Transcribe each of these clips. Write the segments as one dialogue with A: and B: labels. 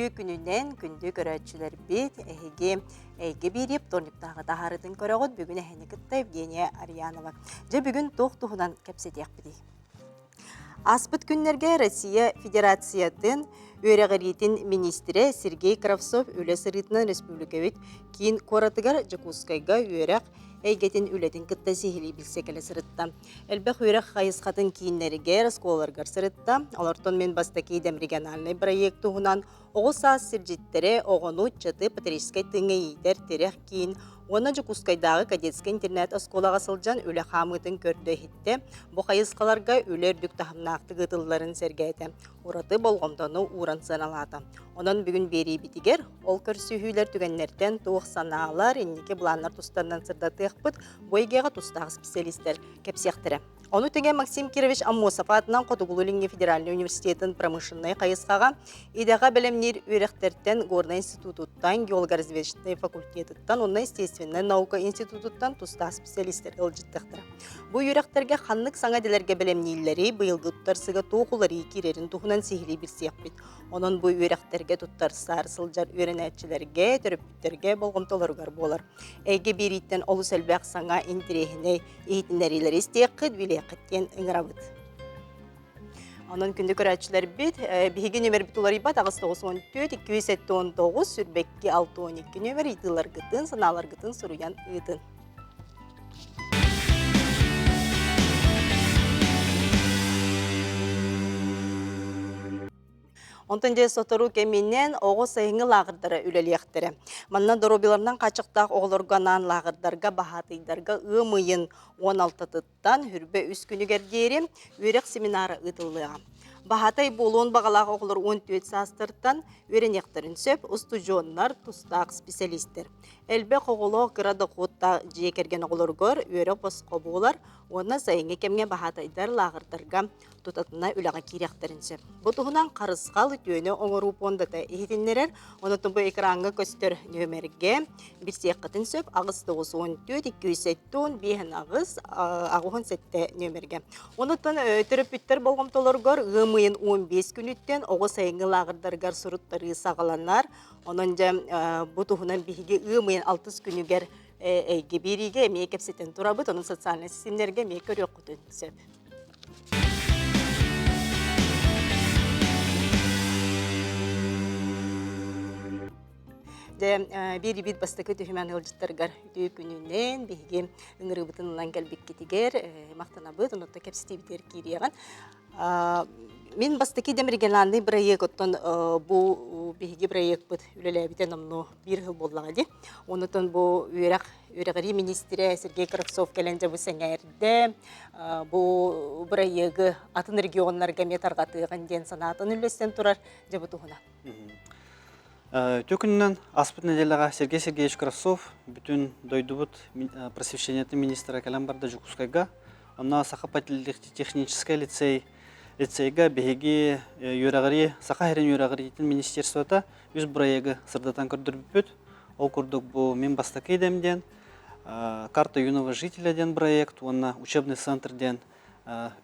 A: Үтүө күнүнэн, күндү көрөөччүлэрбит, эһиги Эйгэ биэриэп вторниктааҕы таһаарыытын көрөҕүт. Бүгүн эһини кытта Евгения Арьянова. Дьэ бүгүн туох туһунан кэпсэтиэхпитий? Ааспыт күннэргэ Россия Федерациятын үөрэҕириитин миниистирэ Сергей Кравцов үлэ сырыытынан республикабыт киин куоратыгар Дьокуускайга үөрэх эйгэтин үлэтин кытта сиһилии билсэ кэлэ сырытта. Элбэх үөрэх хайысхатын кииннэригэр, оскуолаларыгар сырытта. Олортон мин бастакы идэм региональнай проект туһунан оҕо саас сирдьиттэрэ оҕону, ыччаты патриотическай тыыҥҥа иитэр тирэх киин уонна Дьокуускайдааҕы кадетскай интернат-оскуолаҕа сылдьан үлэ хаамыытын көрдө-иһиттэ. Бу хайысхаларга үлэ үрдүк таһымнаахтык ыытылларын сэргээтэ, ураты болҕомтону ууран сыаналаата. Онон бүгүн биэриибитигэр ол көрсүһүүлэр түгэннэртэн туох санаалар, инники былааннар тустарынан сырдатыахпыт, бу эйгэҕэ тустаах специалистэр кэпсиэхтэрэ. Ону тэҥэ Максим Кирович Аммосов аатынан Хотугулуу-Илиҥҥи федеральнай университетын промышленнай хайысхаҕа идэҕэ бэлэмниир үөрэхтэртэн Горнай институтуттан, геолого-разведочнай факультетыттан уонна естественнай наука институтуттан тустаах специалистэр ыалдьыттыахтара. Бу үөрэхтэргэ ханнык саҥа идэлэргэ бэлэмнииллэри, быйылгы туттарсыыга туох уларыйыы киирэрин туһунан сиһилии билсиэхпит. Онон бу үөрэхтэргэ туттарсаар сылдьар үөрэнээччилэргэ, төрөппүттэргэ болҕомтолоругар буолар. Эйгэ биэрииттэн олус элбэх саҥа интэриэһинэй иһитиннэриилэри истиэххит, билиэххит диэн ыҥырабыт. Онон күндү көрөөччүлэрбит, биһиги нүмербит уларыйбат 894 279 22 612 нүмер ыйытыыларгытын, санааларгытын суруйан ыытын. Онтон дьэ сотору кэминэн оҕо сайыҥҥы лааҕырдара үлэлиэхтэрэ. Манна доруобуйаларынан хааччахтаах оҕолорго анаан лааҕырдарга, баһаатыйдарга ыам ыйын 16-тыттан хүрбэ үс күнүгэр диэри үөрэх семинара ыытыллыаҕа. Баһаатай буолуон баҕалаах оҕолор 14 саастартан үөрэниэхтэрин сөп, устудьуоннар, тустаах специалистэр. Элбэх оҕолоох кыра дохуоттаах дьиэ кэргэн оҕолоругар үөрэх босхо буолар уонна сайыҥҥы кэмҥэ баһаатайдар лааҕырдарга тутатына үлэҕэ киириэхтэрин сөп. Бу туһунан Харысхал үтүөнү оҥоруу пуондата иһитиннэрэр. Онон бу экраҥҥа көстөр нүөмэргэ билсиэххитин сөп 894 270 5 87 нүөмэргэ. Онуттан төрөппүттэр болҕомтолоругар ыам ыйын 15 күнүттэн оҕо сайыҥҥы лааҕырдарыгар суруттарыы саҕаланар. Онон дьэ бу туһунан биһиги ыам ыйын алтыс күнүгэр эйгэ биэриигэ эмиэ кэпсэтэн турабыт. Онон социальнай ситимнэргэ эмиэ көрүөххүтүн сөп. Дьэ, биир-биир бастакы түһүмэн ыалдьыттарыгар үтүө күнүнэн биһиги ыҥырыыбытын ылан кэлбиккитигэр махтанабыт, онуота кэпсэтиибитигэр киириэҕин. Мин бастакы идэм региональный бырайыак, оттон бу биһиги бырайыакпыт үлэлээбитэ номнуо биир сыл буоллаҕа дии. Онутон бу үөрэх үөрэҕирии миниистирэ Сергей Кравцов кэлэн дьэ бу сэҥээрдэ, бу бырайыагы атын регионнарга эмиэ тарҕатыаҕын диэн санаатын үллэстэн турар дьэ бу туһунан.
B: Үтүө күнүнэн ааспыт нэдиэлэҕэ Сергей Сергеевич Кравцов бүтүн дойдубут просвещениетын министрэ кэлэн барда Дьокуускайга. Онно Саха политехническай лицей лицейгэ биһиги үөрэҕирии Саха сирин үөрэҕириитин министерствота үс бырайыагы сырдатан көрдөрбүппүт. Ол курдук бу мин бастакы идэм диэн «Карта юного жителя» диэн проект уонна «Учебный центр» диэн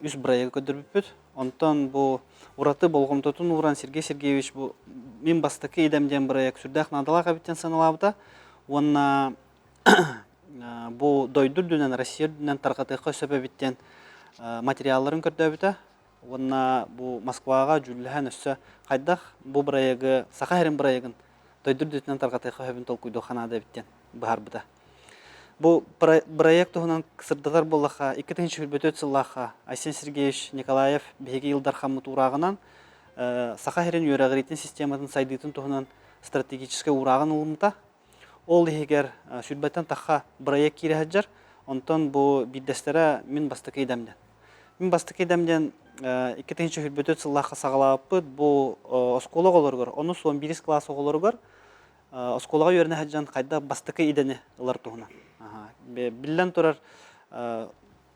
B: үс бырайыагы көрдөрбүппүт. Онтон бу ураты болҕомтотун ууран Сергей Сергеевич бу мин бастакы идэм диэн бырайыак сүрдээх наадалаах эбит диэн сыаналаабыта уонна бу дойду үрдүнэн, Россия үрдүнэн тарҕатыахха сөп эбит диэн материалларын көрдөөбүтэ уонна бу Москваҕа дьүүллэһэн өссө хайдах бу бырайыагы Саха сирин бырайыагын дойду үрдүнэн тарҕатыахха сөбүн толкуйдуохха наада эбит диэн быһаарбыта. Бу бырайыак туһунан сырдатар буоллахха, 2024 сыллаахха Айсен Сергеевич Николаев биһиги Ил Дархаммыт уурааҕынан Саха сирин үөрэҕириитин систематын сайдыытын туһунан стратегическай уурааҕын ылыммыта. Ол иһигэр сүүрбэттэн тахха бырайыак киирэ сылдьар. Онтон бу биирдэстэрэ мин бастакы идэм диэн. Мин бастакы идэм диэн 2024 сыллаахха саҕалаабыппыт. Бу оскуола оҕолоругар, онус уон биирис кылаас оҕолоругар оскуолаҕа үөрэнэ сылдьан хайдах бастакы идэни ылар туһунан. Биллэн турар,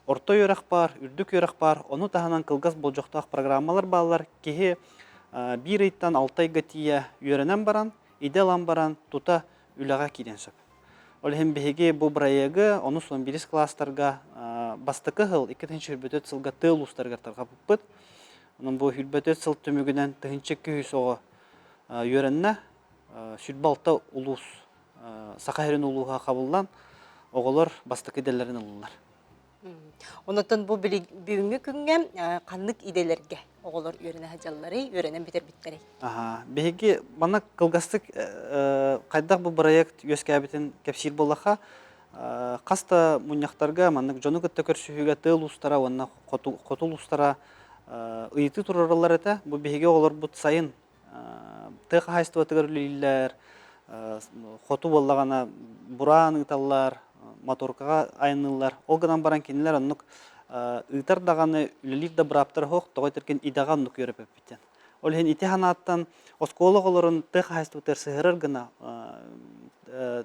B: орто үөрэх баар, үрдүк үөрэх баар, ону таһынан кылгас болдьохтоох программалар бааллар. Киһи биир ыйтан алта ыйга тиийэ үөрэнэн баран, идэ ылан баран тута үлэҕэ киириэн сөп. Ол иһин биһиги бу бырайыагы онус уон биирис кылаастарга бастакы сыл 2024 сылга тыа улуустарыгар тарҕаппыппыт. Онон бу 24 сыл түмүгүнэн 1200 оҕо үөрэннэ. 26 улуус Саха сирин улууһа хабыллан, оҕолор бастакы идэлэрин ыллылар.
A: Онотон бу бүгүҥҥү күҥҥэ ханнык идэлэргэ оҕолор үөрэнэ сылдьалларый, үөрэнэн бүтэрбиттэрий?
B: Биһиги манна кылгастык хайдах бу бырайыак үөскээбитин кэпсиир буоллахха, хас да мунньахтарга маннык дьону кытта көрсүһүүгэ тыа улуустара уонна хоту улуустара ыйытыы туруораллар этэ. Бу биһиги оҕолорбут сайын тыа хаһаайыстыбатыгар үлэлииллэр, хоту буоллаҕына бураан ыыталлар, моторкаҕа айанныыллар. Ол гынан баран кинилэр оннук ыытар даҕаны, үлэлиир да бырааптара суох, тоҕо этэргин идэҕэ оннук үөрэппэппит диэн. Ол иһин ити санааттан оскуола оҕолорун тыа хаһаайыстыбатыгар сыһыарар гына,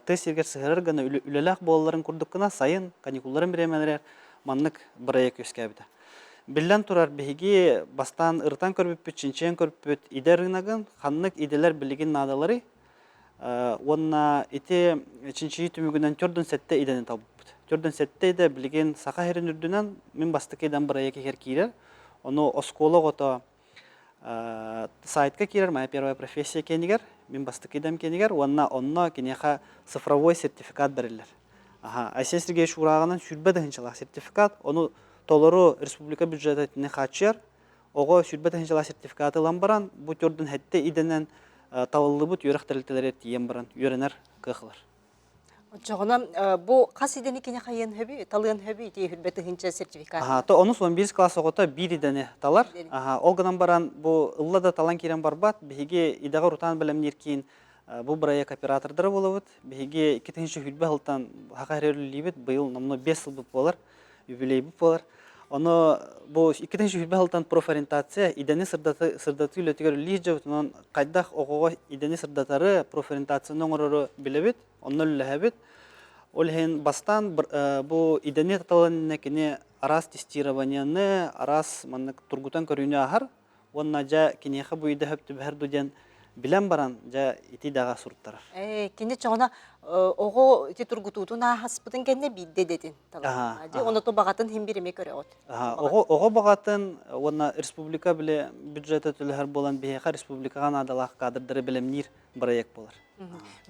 B: тыа сиригэр сыһыарар гына үлэлээх буолалларын курдук гына сайын каникулларын бириэмэлэригэр маннык бырайыак үөскээбитэ. Биллэн турар, биһиги бастаан ырытан көрбүппүт, чинчийэн көрбүппүт идэ рыногын, ханнык идэлэр билигин наадаларый уонна ити чинчийии түмүгүнэн 47 идэни талбыппыт. 47 идэ билигин Саха сирин үрдүнэн мин бастакы идэм бырайыак иһигэр киирэр. Ону оскуола оҕото сайтка киирэр «Моя первая профессия» киэнигэр, мин бастакы идэм киэнигэр уонна онно киниэхэ цифровой сертификат бэриллэр. Аха, Айсен Сергеевич уурааҕынан 20 тыһыынчалаах сертификат, ону толору республика бюджета итини хааччыйар. Оҕо 20 тыһыынчалаах сертификаты ылан баран, бу төрдүн сэттэ идэнэн талыллыбыт үөрэх тэрилтэлэригэр тиийэн баран үөрэнэр кыах ылар.
A: Оччоҕуна бу хас идэни кини хайыан хөбүй, талыан хөбүй ити хүрбэ тыһыынча сертификат.
B: Аха, то онус 11 класс оҕото биир идэни талар. Аха, ол гынан баран бу ылла да талан киирэн барбат. Биһиги идэҕэ урутаан бэлэмниир киин бу бырайыак оператордара буолабыт. Биһиги 2020 сылтан саха сиригэр үлэлиибит. Быйыл номнуо 5 сылбыт буолар, юбилейбыт буолар. Ону бу 2020 сылтан профориентация идэни сырдатыы үлэтигэр үлэлиир дьобут. Онон хайдах оҕоҕо идэни сырдатары, профориентацияны оҥорору билэбит, онно үлэлэһэбит. Ол иһин бастаан бу идэни талан кини араас тестированиены, араас маннык тургутан көрүүнү ааһар. Уонна дьэ киниэхэ бу идэ сөп түбэһэр дуу диэн билэн баран дьэ ити идэҕэ суруттарар.
A: Кини чоҕуна оҕо ити тургутуутун ааһаспытын кэннэ биирдэ идэтин талар. Дьэ ону баҕатын иһин биир эмиэ көрөҕүт.
B: Оҕо баҕатын уонна республика били бюджета төлөһөр буолан биһиэхэ республикаҕа наадалаах кадрдары бэлэмниир бырайыак буолар.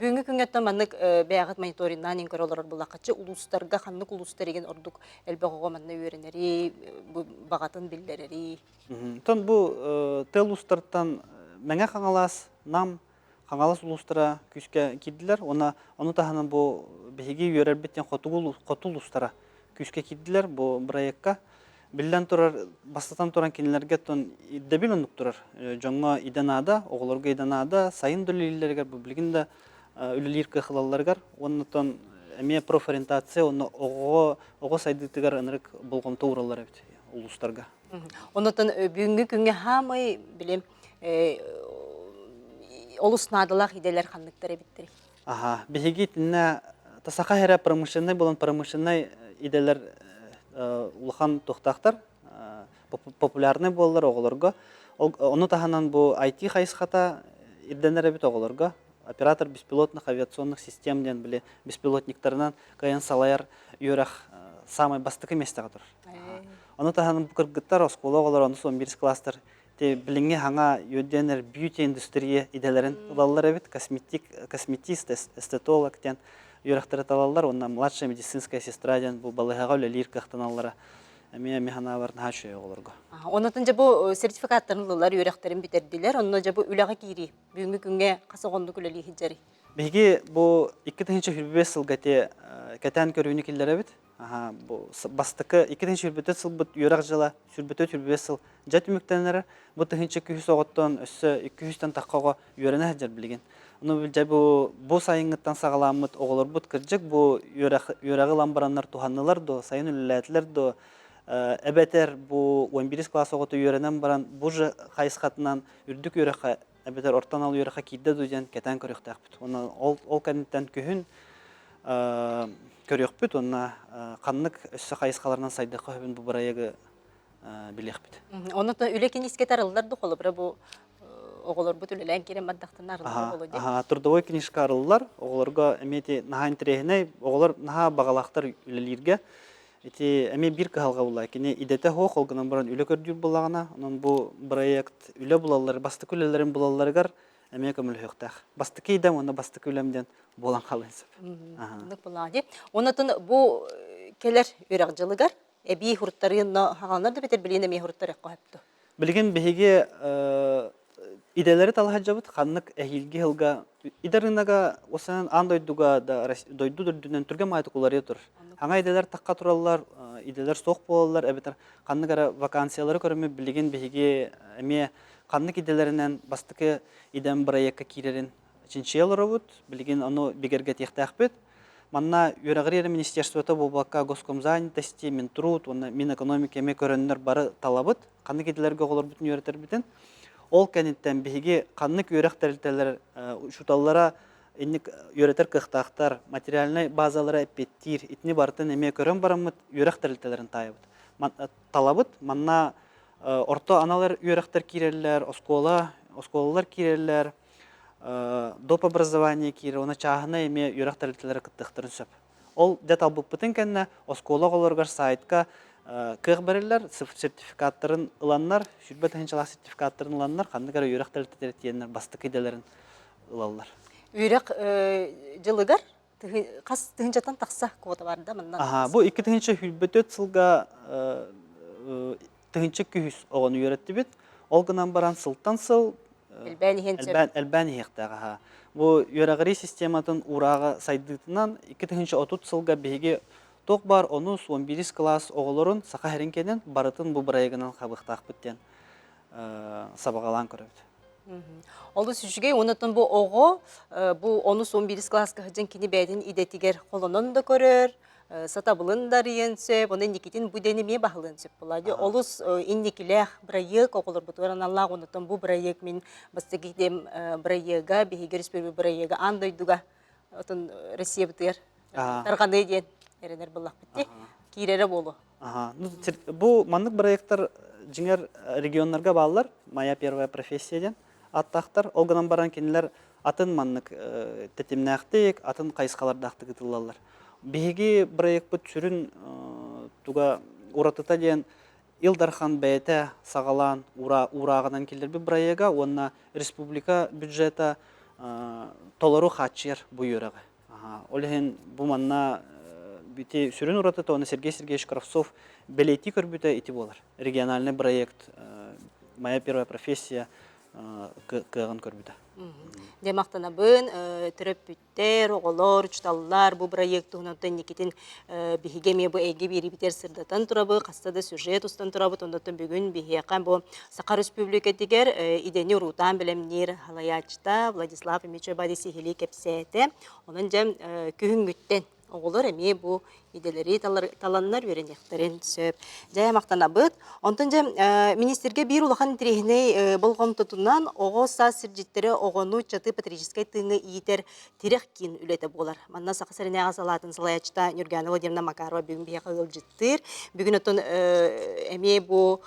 A: Бүгүҥҥү күҥҥэ маннык бэйэҕит мониториннаан иҥ көрө олорор буллаххаччы улуустарга ханнык улуустар игин ордук элбэх оҕо манна үөрэнэрий, баҕатын биллэрэрий?
B: Оттон бу тыа улуустартан Мэҥэ Хаҥалас, Нам, Хаҥалас улуустара күүскэ киирдилэр. Уонна ону таһынан бу биһиги үөрэрбит диэн хотугу хоту улуустара күүскэ киирдилэр бу бырайыакка. Биллэн турар, бастатан туран кинилэргэ оттон ирдэбил оннук турар. Дьоҥҥо идэ наада, оҕолорго идэ наада, сайын да үлэлииллэригэр, бу билигин да үлэлиир кыах ылалларыгар. Уонна оттон эмиэ профориентация уонна оҕоҕо оҕо сайдыытыгар ынырык болҕомто уураллар эбит улуустарга.
A: Онотон бүгүҥҥү күҥҥэ хаамай били олус наадалаах идэлэр ханныктар эбиттэрий?
B: Аха, биһиги итиннэ саха эрэ промышленнай буолан промышленнай идэлэр улахан туохтаахтар, популярнай буоллар оҕолорго. Ону таһынан бу IT хайысхата ирдэнэр эбит оҕолорго. Оператор беспилотных авиационных систем диэн били беспилотниктарынан кыайан салайар үөрэх самай бастакы миэстэҕэ турар. Ону таһынан бу кыргыттар оскуола оҕолоро онус 11 класстар те билиҥҥи хаҥа үөрдэнэр бьюти индустрия идэлэрин ылаллар эбит косметик косметист эстетолог диэн үөрэхтэри талаллар уонна младшая медицинская сестра диэн бу балыыһаҕа үлэлиир кыахтаналлара эмиэ эмиэ санаабар наһаа үчүгэй оҕолорго.
A: Онотон дьэ бу сертификаттарын ыллылар, үөрэхтэрин бүтэрдилэр. Онно дьэ бу үлэҕэ киирии бүгүҥҥү күҥҥэ хас оҕоннук үлэлии сылдьарый?
B: Биһиги бу 2025 сылга ити кэтээн көрүүнү киллэрэбит. Аха, бу бастакы 2024 сылбыт үөрэх дьыла 24-25 сыл дьэ түмүктэнэр. Бу тыһыынча 200 оҕоттон өссө 200-тэн тахха оҕо үөрэнэ сылдьар билигин. Ону дьэ бу бу сайыҥҥыттан саҕаламмыт оҕолорбут кырдьык бу үөрэх үөрэҕи ылан бараннар туһаннылар дуо, сайын үлэлээтилэр дуо, эбэтэр бу 11 класс оҕото үөрэнэн баран бу же хайысхатынан үрдүк үөрэххэ эбэтэр орто анал үөрэххэ киирдэ дуу диэн кэтээн көрүөхтээхпит. Уонна ол, ол кэнниттэн күһүн көрүөхпүт уонна ханнык өссө хайысхаларынан сайдыахха сөбүн бу бырайыагы билиэхпит.
A: Онно үлэ киниискэтэ арыллар ду холобура бу оҕолорбут үлэлээн киирэн бардахтарына арыллар боло дии.
B: Трудовой книжка арыллар. Оҕолорго эмиэ ити наһаа интэриэһинэй. Оҕолор наһаа баҕалаахтар үлэлииргэ. Ити эмиэ биир кыһалҕа буолла. Кини идэтэ суох, ол гынан баран үлэ көрдүүр буоллаҕына, онон бу проект үлэ булаллар, бастакы үлэлэрин булалларыгар эмиэ көмөлөһүөхтээх. Бастакы идэм уонна бастакы үлэм диэн буолан хаалыан сөп.
A: Оннук буоллаҕа дии. Оннотон бу кэлэр үөрэх дьылыгар эбии хуруттарыын хаҕаланар да бэтэр билигин эмиэ хуруттарыахха сөптө.
B: Билигин биһиги идэлэри талаһадьабыт ханнык эһиилги сылга идэ рынога осанан аан дойдуга да дойду үрдүнэн түргэн маайтык уларыйа турар. Хаҥа идэлэр тахха тураллар, идэлэр суох буолаллар эбэтэр ханнык эрэ вакансиялары көрөммүт билигин биһиги эмиэ ханнык идэлэринэн бастакы идэм бырайыакка киирэрин чинчийэ олоробут. Билигин ону бигэргэтиэхтээхпит. Манна үөрэҕирии эрэ министерствота буолбакка Госкомзанятости, Минтруд уонна Минэкономика эмиэ көрөннөр бары талабыт. Ханнык идэлэргэ оҕолорбутун үөрэтэрбитин. Ол кэнниттэн биһиги ханнык үөрэх тэрилтэлэр учууталлара инник үөрэтэр кыахтаахтар, материальнай базалара эппиэттиир. Итини барытын эмиэ көрөн бараммыт үөрэх тэрилтэлэрин таайабыт. Талабыт. Манна орто анал үөрэхтэр киирэллэр, оскуола, оскуолалар киирэллэр, доп образование киирэр уонна чааһынай эмиэ үөрэх тэрилтэлэрэ кыттыахтарын сөп. Ол дьэ талбыппытын кэннэ оскуола оҕолоругар сайтка кыах бэриллэр, сертификаттарын ыланнар, 20 тыһыынчалаах сертификаттарын ыланнар, ханнык эрэ үөрэх тэрилтэтигэр тиийэннэр бастакы идэлэрин ылаллар.
A: Үөрэх дьылыгар хас тыһыынчаттан тахса квота бар да манна?
B: Аха, бу 2024 сылга тыһыынча күһүс оҕону үөрэттибит. Ол гынан баран сылтан сыл
A: элбээн иһэн
B: элбээн, элбээн иһиэхтээх аха. Бу үөрэҕирии систематын уурааҕа сайдыытынан 2030 сылга биһиги туох баар онус, 11 кылаас оҕолорун саха сирин кэнэн барытын бу бырайыагынан хабыахтаахпыт диэн сабаҕалаан көрөбүт.
A: Олус үчүгэй. Онон бу оҕо бу онус 11 кылааска сылдьан кини бэйэтин идэтигэр холонон да көрөр, сатабылын да арыйыан сөп, онон инникитин бу идэни эмиэ баһылыан сөп буолла. Олус инникилээх бырайыак оҕолорбутугар аналлаах, онтон бу бырайыак мин бастакы идэм бырайыага, биһиги өрөспүүбүлүкэ бырайыага аан дойдуга отон Россиябытыгар тарҕаныа диэн эрэнэр буоллахпыт дии. Киирэрэ буолуо.
B: Бу маннык бырайыактар дьиҥэр регионнарга бааллар. Моя первая профессия диэн ааттаахтар. Ол гынан баран кинилэр атын маннык тэтимнээхтик, атын хайысхалардаахтык ыытыллаллар. Биһиги бырайыакпыт сүрүн туга уратыта диэн Ил Дархан бэйэтэ саҕалаан уурааҕынан киллэрбит бырайыага уонна республика бюджета толору хааччыйар бу үөрэҕи. Ол иһин бу манна ити сүрүн уратыта уонна Сергей Сергеевич Кравцов бэлиэтии көрбүтэ ити буолар. Региональный проект «Моя первая профессия» кыаҕын көрбүтэ.
A: Дьэ махтанабын төрөппүттэр, оҕолор, учууталлар бу бырайыак туһунан инникитин биһиги эмиэ бу эйгэ биэриибитигэр сырдатан турабыт, хаста да сюжет устан турабыт. Оннуттан бүгүн биһиэхэ бу Саха Республикатыгар идэни уруутаан бэлэмниир салайааччыта Владислав Ильич Бади сиһилии кэпсээтэ. Онон дьэ күһүҥҥүттэн оҕолор эмиэ бу идэлэри таланнар үөрэниэхтэрин сөп. Дьэ, махтанабыт. Онтон дьэ, министргэ биир улахан интэриэһинэй болҕомтотунан оҕо саас сирдьиттэрэ оҕону ыччаты патриотическай тыыҥҥа иитэр тирэх киин үлэтэ буолар. Манна Саха сиринээҕи салаатын салайааччыта Нюргана Владимировна Макарова бүгүн биһиэхэ ыалдьыттыыр. Бүгүн оттон эмиэ бу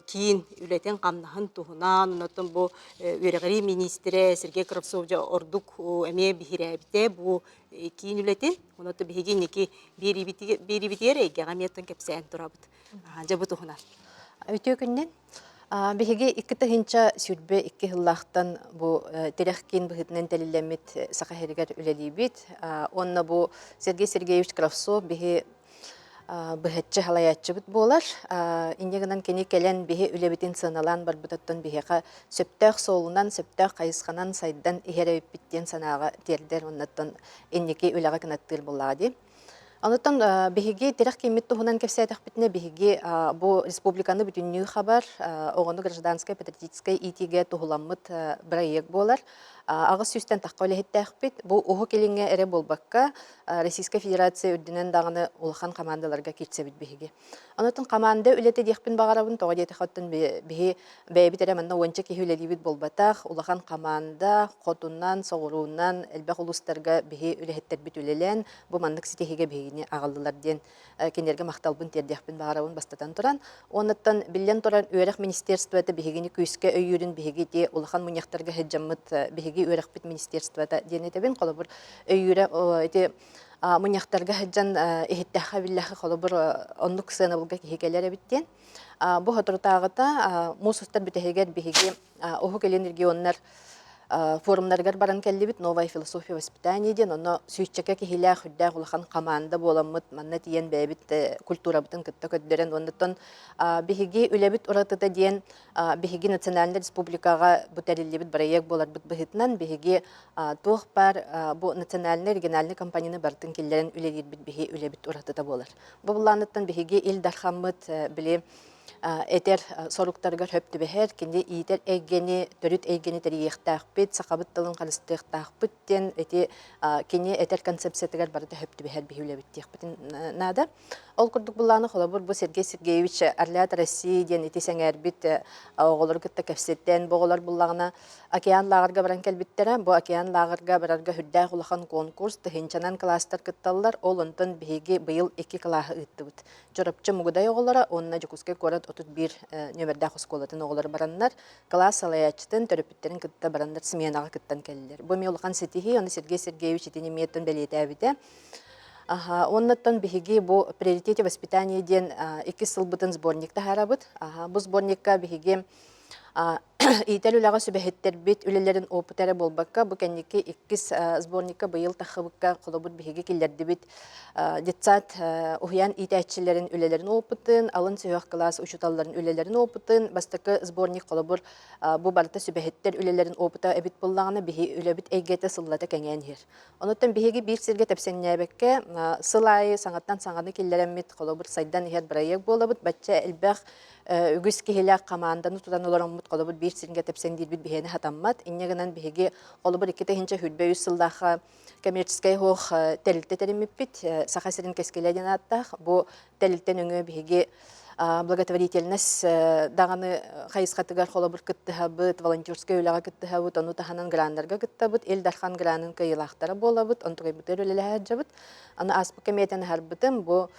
A: киин үлэтин-хамнаһын туһунан, онтон бу үөрэҕирии миниистирэ Сергей Кравцов дьэ ордук эмиэ биһирээбитэ бу киин үлэтин. Онон биһиги инники биэриибитигэр эйгэҕэ эмиэ кэпсээн турабыт. Дьэ бу туһунан.
C: Үтүө күннэн. Биһиги 2022 сыллаахтан бу тирэх киин быһыытынан тэриллэммит Саха сиригэр үлэлиибит. Уонна бу Сергей Сергеевич Кравцов биһи быһаччы халайааччыбыт буолар. Инньэ гынан кини кэлэн биһи үлэбитин сыаналаан барбытыттан биһиэхэ сөптөөх суолунан, сөптөөх хайысханан сайдан иһэр эбиппит диэн санааҕа тиэрдэр уоннаттан инники үлэҕэ кынаттыыр буоллаҕа дии. Онуттан биһиги тирэх кииммит туһунан кэпсээтэхпитинэ, биһиги бу республиканы бүтүннүү хабар оҕону гражданскай патриотическай иитиигэ туһуламмыт бырайыак буолар. 800-тэн тахха үлэһиттээхпит. Бу Уһук Илиҥҥэ эрэ буолбакка, Российскай Федерация үрдүнэн даҕаны улахан хамаандаларга киирсэбит биһиги. Онотон хамаанда үлэтэ диэхпин баҕарабын, тоҕо диэтэххэ оттон биһи бэйэбит эрэ манна уонча киһи үлэлиибит буолбатах, улахан хамаанда хотунан, соҕуруунан элбэх улуустарга биһи үлэһиттэрбит үлэлээн, бу маннык ситиһиигэ биһигини аҕаллылар диэн кинилэргэ махталбын тиэрдиэхпин баҕарабын бастатан туран. Уоннаттан биллэн туран үөрэх министерствота биһигини күүскэ өйүүрүн биһиги ити улахан мунньахтарга сылдьаммыт биһиги үөрэхпит министерствота диэн этэбин. Холобур, өйүүрэ ити мунньахтарга сылдьан иһиттэххэ биллэххэ холобур оннук сыанабылга киһи кэлэр эбит диэн. Бу соторутааҕыта муус устар бүтэһигэр биһиги Уһук Илин регионнар. форумнарыгар баран кэллибит «Новая философия воспитания» диэн, онно сүүсчэкэ киһилээх үрдээх улахан хамаанда буоламмыт манна тиийэн бэйэбит культурабытын кытта көрдөрөн уоннаттан биһиги үлэбит уратыта диэн биһиги национальнай республикаҕа бу тэриллибит бырайыак буоларбыт быһыытынан биһиги туох баар бу национальнай региональнай компанияны барытын киллэрэн үлэлиирбит биһи үлэбит уратыта буолар. Бу былааныттан биһиги Ил Дархаммыт били этэр соруктарыгар хөп түбэһэр, кини иитэр эйгэни, төрүт эйгэни тэрийиэхтээхпит, сахабыт тылын харыстыахтаахпыт диэн ити кини этэр концепциятыгар барыта хөп түбэһэр биһи үлэбит диэхпитин наада. Ол курдук былааны холобур бу Сергей Сергеевич Орлят России диэн ити сэҥээрбит оҕолору кытта кэпсэтэн, бу оҕолор буллаҕына океан лааҕырга баран кэлбиттэрэ. Бу океан лааҕырга барарга сүрдээх улахан конкурс, тыһыынчанан кылаастар кытталлар. Ол онтон биһиги быйыл икки кылааһы ыыттыбыт. Чурапчы Мугудай оҕолоро уонна Дьокуускай куорат 31 нүөмэрдээх оскуолатын оҕолоро бараннар, кылаас салайааччытын, төрөппүттэрин кытта бараннар сменаҕа кыттан кэллилэр. Бу эмиэ улахан ситиһии, ону Сергей Сергеевич итини эмиэ бэлиэтээбитэ. Аха, уоннаттан биһиги бу «Приоритете воспитания» диэн иккис сылбытын сборник таһаарабыт. Аха, бу сборникка биһиги иитэр үлэҕэ сүбэһиттэрбит үлэлэрин опыта эрэ буолбакка, бу кэнники иккис сборникка быйыл таххыбыкка холобур биһиги киллэрдибит детсад уһуйаан иитээччилэрин үлэлэрин опытын, алын сүһүөх кылаас учууталларын үлэлэрин опытын, бастакы сборник холобур бу барыта сүбэһиттэр үлэлэрин опыта эбит буоллаҕына, биһи үлэбит эйгэтэ сыллата кэҥээн иһэр. Онуттан биһиги биир сиргэ тэпсэҥнээбэккэ, сыл аайы саҥаттан саҥаны киллэрэммит, холобур, сайдан иһэр бырайыак буолабыт. Бачча элбэх үгүс киһилээх хамаанданы тутан олороммут, холобур, биир сиргэ тэпсэҥниирбит биһиэнэ хатаммат. Инньэ гынан биһиги, холобур, 2023 сыллаахха коммерческай оһох тэрилтэ тэриммиппит, Саха сирин кэскилэ диэн ааттаах. Бу тэрилтэ нөҥүө биһиги благотворительность даҕаны хайысхатыгар холобур кыттыһабыт, волонтерскай үлэҕэ кыттыһабыт, ону таһынан граннарга кыттабыт, Ил Дархан гранын кыайыылаахтара буолабыт, онтукайбытыгар үлэлэһэ сылдьабыт. Аны ааспыкка эмиэ аһарбытым, бу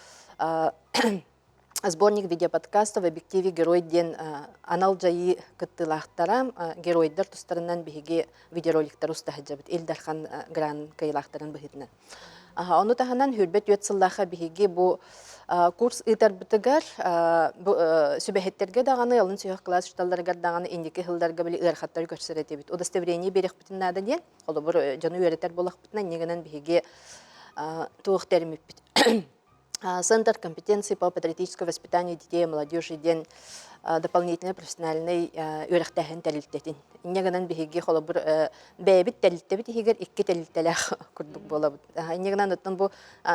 C: сборник видеоподкастов в объективе герой диэн анал дьайыы кыттыылаахтара геройдар тустарынан биһиги видеороликтары уста сылдьабыт Ил Дархан гранын кыайыылаахтарын быһыытынан. Ону таһынан хүрбэт үөт сыллаахха биһиги бу курс ыытарбытыгар бу сүбэһиттэргэ даҕаны, алын сүһүөх кылаас учууталларыгар даҕаны инники сылларга били ыарахаттары көрсөр этибит. Удостоверение биэриэхпитин наада диэн, холобур, дьону үөрэтэр буоллахпытына, инньэ гынан биһиги туох тэриммиппит. Центр компетенции по патриотическому воспитанию детей и молодежи диэн дополнительный профессиональный үөрэхтээһин тэрилтэтин. Инньэ гынан биһиги холобур бэйэбит тэрилтэбит иһигэр икки тэрилтэлээх курдук буолабыт. Инньэ гынан оттон бу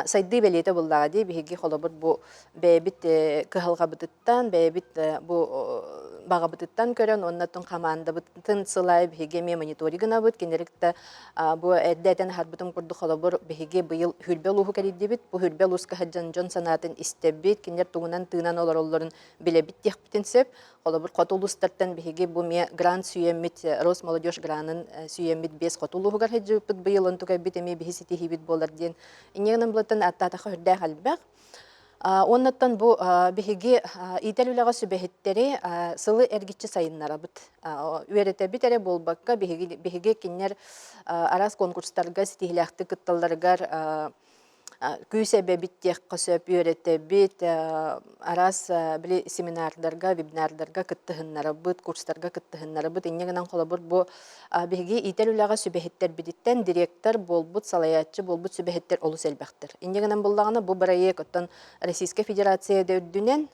C: сайдыы бэлиэтэ буоллаҕа дии биһиги холобур бу бэйэбит кыһалҕабытыттан, бэйэбит бу баҕабытыттан көрөн уонна оттон хамаандабытын сылай биһиги эмиэ мониторинг гынабыт. Кинилэри кытта бу эрдэ этэн аһарбытым курдук холобур биһиги быйыл Хүрбэ улууһу кэрийдибит. Бу Хүрбэ улууска сылдьан дьон санаатын истэбит, кинилэр тугунан тыынан олороллорун билэбит диэхпитин сөп. Холобур, хоту улуустартан биһиги бу эмиэ грант сүүйэммит, Росмолодежь гранын сүүйэммит биэс хоту улууһугар сылдьыбыппыт быйыл онтукайбыт эмиэ биһи ситиһиибит буолар диэн. Инньэ гынан булаттан ааттаатахха сүрдээх элбэх. Уоннаттан бу биһиги иитэр үлэҕэ сүбэһиттэри сылы эргиччи сайыннарабыт. Үөрэтэбит эрэ буолбакка, биһиги, биһиги кинилэр араас конкурстарга ситиһиилээхтик кытталларыгар күүс эбэбит диэххэ сөп, үөрэтэбит, араас били семинардарга, вебинардарга кыттыһыннарабыт, курстарга кыттыһыннарабыт. Инньэ гынан холобур бу биһиги иитэр үлэҕэ сүбэһиттэрбититтэн директор буолбут, салайааччы буолбут сүбэһиттэр олус элбэхтэр. Инньэ гынан буллаҕына бу бырайыак оттон Российскай Федерация да үрдүнэн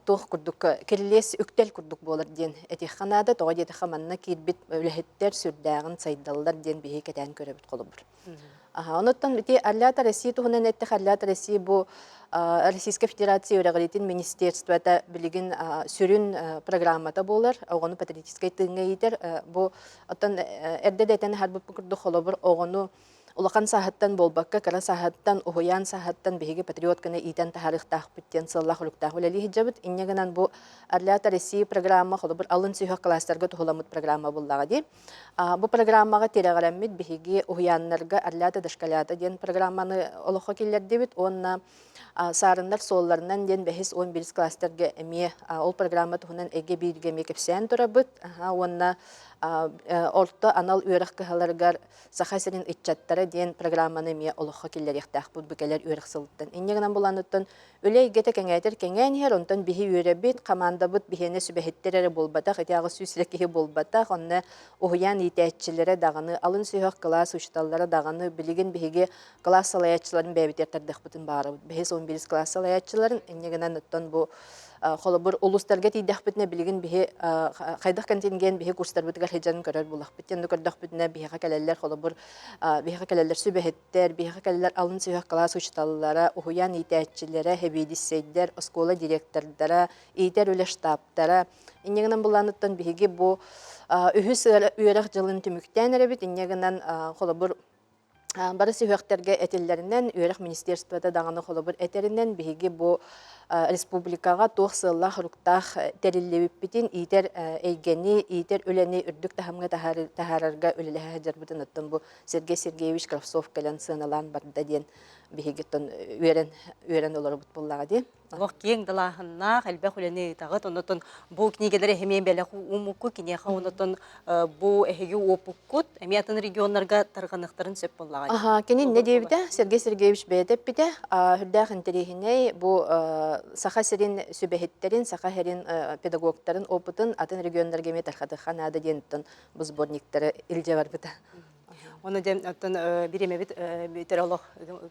C: туох курдук кирилиэс үктэл курдук буолар диэн этиэххэ наада. Тоҕо диэтэххэ манна киирбит үлэһиттэр сүрдээҕин сайдаллар диэн биһиги кэтээн көрөбүт холобур. Онуттан ити Орлята России туһунан эттэх Орлята России бу Российскай Федерация үөрэҕириитин министерствота билигин сүрүн программата буолар. Оҕону патриотическай тыыҥҥа иитэр. Бу оттон эрдэ да этэн аһарбыппыт курдук холобур оҕону улахан сааһыттан буолбакка, кыра сааһыттан, уһуйаан сааһыттан биһиги патриотканы иитэн таһаарыахтаахпыт диэн сыаллаах-соруктаах үлэлии сылдьабыт. Инньэ гынан бу Орлята России программа холобур алын сүһүөх кылаастарга туһуламмыт программа буоллаҕа дии. Бу программаҕа тирэҕирэммит биһиги уһуйааннарга Орлята дошколята диэн программаны олоххо киллэрдибит уонна Саарыннар суолларынан диэн бэһис уон биирис класстарга эмиэ ол программа туһунан эгэ бииргэ эмиэ кэпсээн турабыт уонна орто анал үөрэх кыһаларыгар Саха сирин ыччаттара. диэн программаны эмиэ олоххо киллэриэхтээхпит бу кэлэр үөрэх сылыттан. Инньэ гынан буланыттан үлэ эйгэтэ кэҥээтэр кэҥээн иһэр, онтон биһи үөрэбит, хамаандабыт биһиэнэ сүбэһиттэр эрэ буолбатах, ити 800 эрэ киһи буолбатах, онно уһуйаан иитээччилэрэ даҕаны, алын сүһүөх кылаас учууталлара даҕаны, билигин биһиги кылаас салайааччыларын бэйэбитигэр тардыахпытын баҕарабыт. Бэһис 11 кылаас салайааччыларын, инньэ гынан оттон бу холобур улуустарга тиийдэхпитинэ билигин биһи хайдах контингент биһи курстарбытыгар сылдьан көрөр булахпыт. Онно көрдөхпүтүнэ биһиэхэ кэлэллэр холобур биһиэхэ кэлэллэр сүбэһиттэр, биһиэхэ кэлэллэр алын сүһүөх кылаас учууталлара, уһуйаан иитээччилэрэ, сэбиэдиссэйдэр, оскуола директордара, иитэр үлэ штабтара. Инньэ гынан былааныттан биһиги бу үһүс үөрэх дьылын түмүктээн эрэбит. Инньэ гынан холобур Бары сүһүөхтэргэ этиллэринэн, үөрэх министерствота даҕаны холобур этэринэн, биһиги бу республикаҕа туох сыаллаах-соруктаах тэриллибиппитин, иитэр эйгэни, иитэр үлэни үрдүк таһымҥа таһаарарга үлэлэһэ сылдьарбытын оттон бу Сергей Сергеевич Кравцов кэлэн сыаналаан барда диэн биһиги оттон үөрэн үөрэн олоробут буоллаҕа дии.
A: Олох киэҥ далааһыннаах, элбэх үлэни ыытаҕыт. Онотон бу кинигэлэр эмиэ бэлэх уумукку, киниэхэ онотон бу эһиги уопуккут эмиэ атын регионнарга тарҕаныахтарын сөп буоллаҕа.
C: Аха, кини иннэ диэбитэ, Сергей Сергеевич бэйэтэ эппитэ, үрдээх интэриэһинэй бу Саха сирин сүбэһиттэрин, Саха сирин педагогтарын опытын атын регионнарга эмиэ тархатыахха наада диэн бу сборниктары илдьэ барбыта.
A: Оны дьэ оттон бириэмэбит бүтэр олох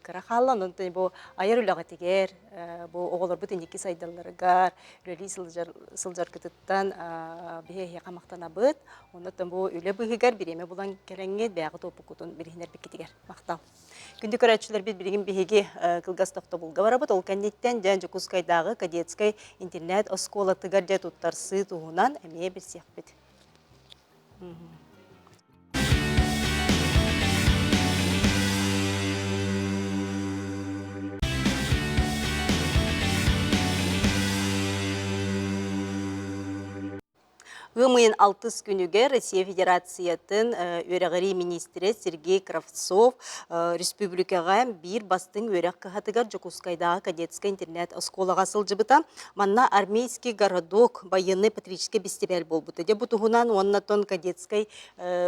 A: кыра хаалла. Онон бу айар үлэҕитигэр, бу оҕолорбут инники сайдалларыгар үлэлии сылдьар сылдьаргытыттан биһи эһиэхэ махтанабыт. Оннуттан бу үлэ быыһыгар бириэмэ булан кэлэҥҥит бэйэҕит уопуккутун билиһиннэрбиккитигэр махтал. Күндү көрөөччүлэрбит билигин биһиги кылгас тохтобулга барабыт. Ол кэнниттэн дьэ Дьокуускайдааҕы кадетскай интернат оскуолатыгар дьэ туттарсыы туһунан эмиэ билсиэхпит. Ыам ыйын алтыс күнүгэр Россия Федерациятын үөрэҕирии миниистирэ Сергей Кравцов республикаҕа биир бастыҥ үөрэх кыһатыгар Дьокуускайдааҕы кадетскай интернат-оскуолаҕа сылдьыбыта. Манна армейский городок байыаннай-патриотическай бэстибээл буолбута. Дьэ бу туһунан уонна тон кадетскай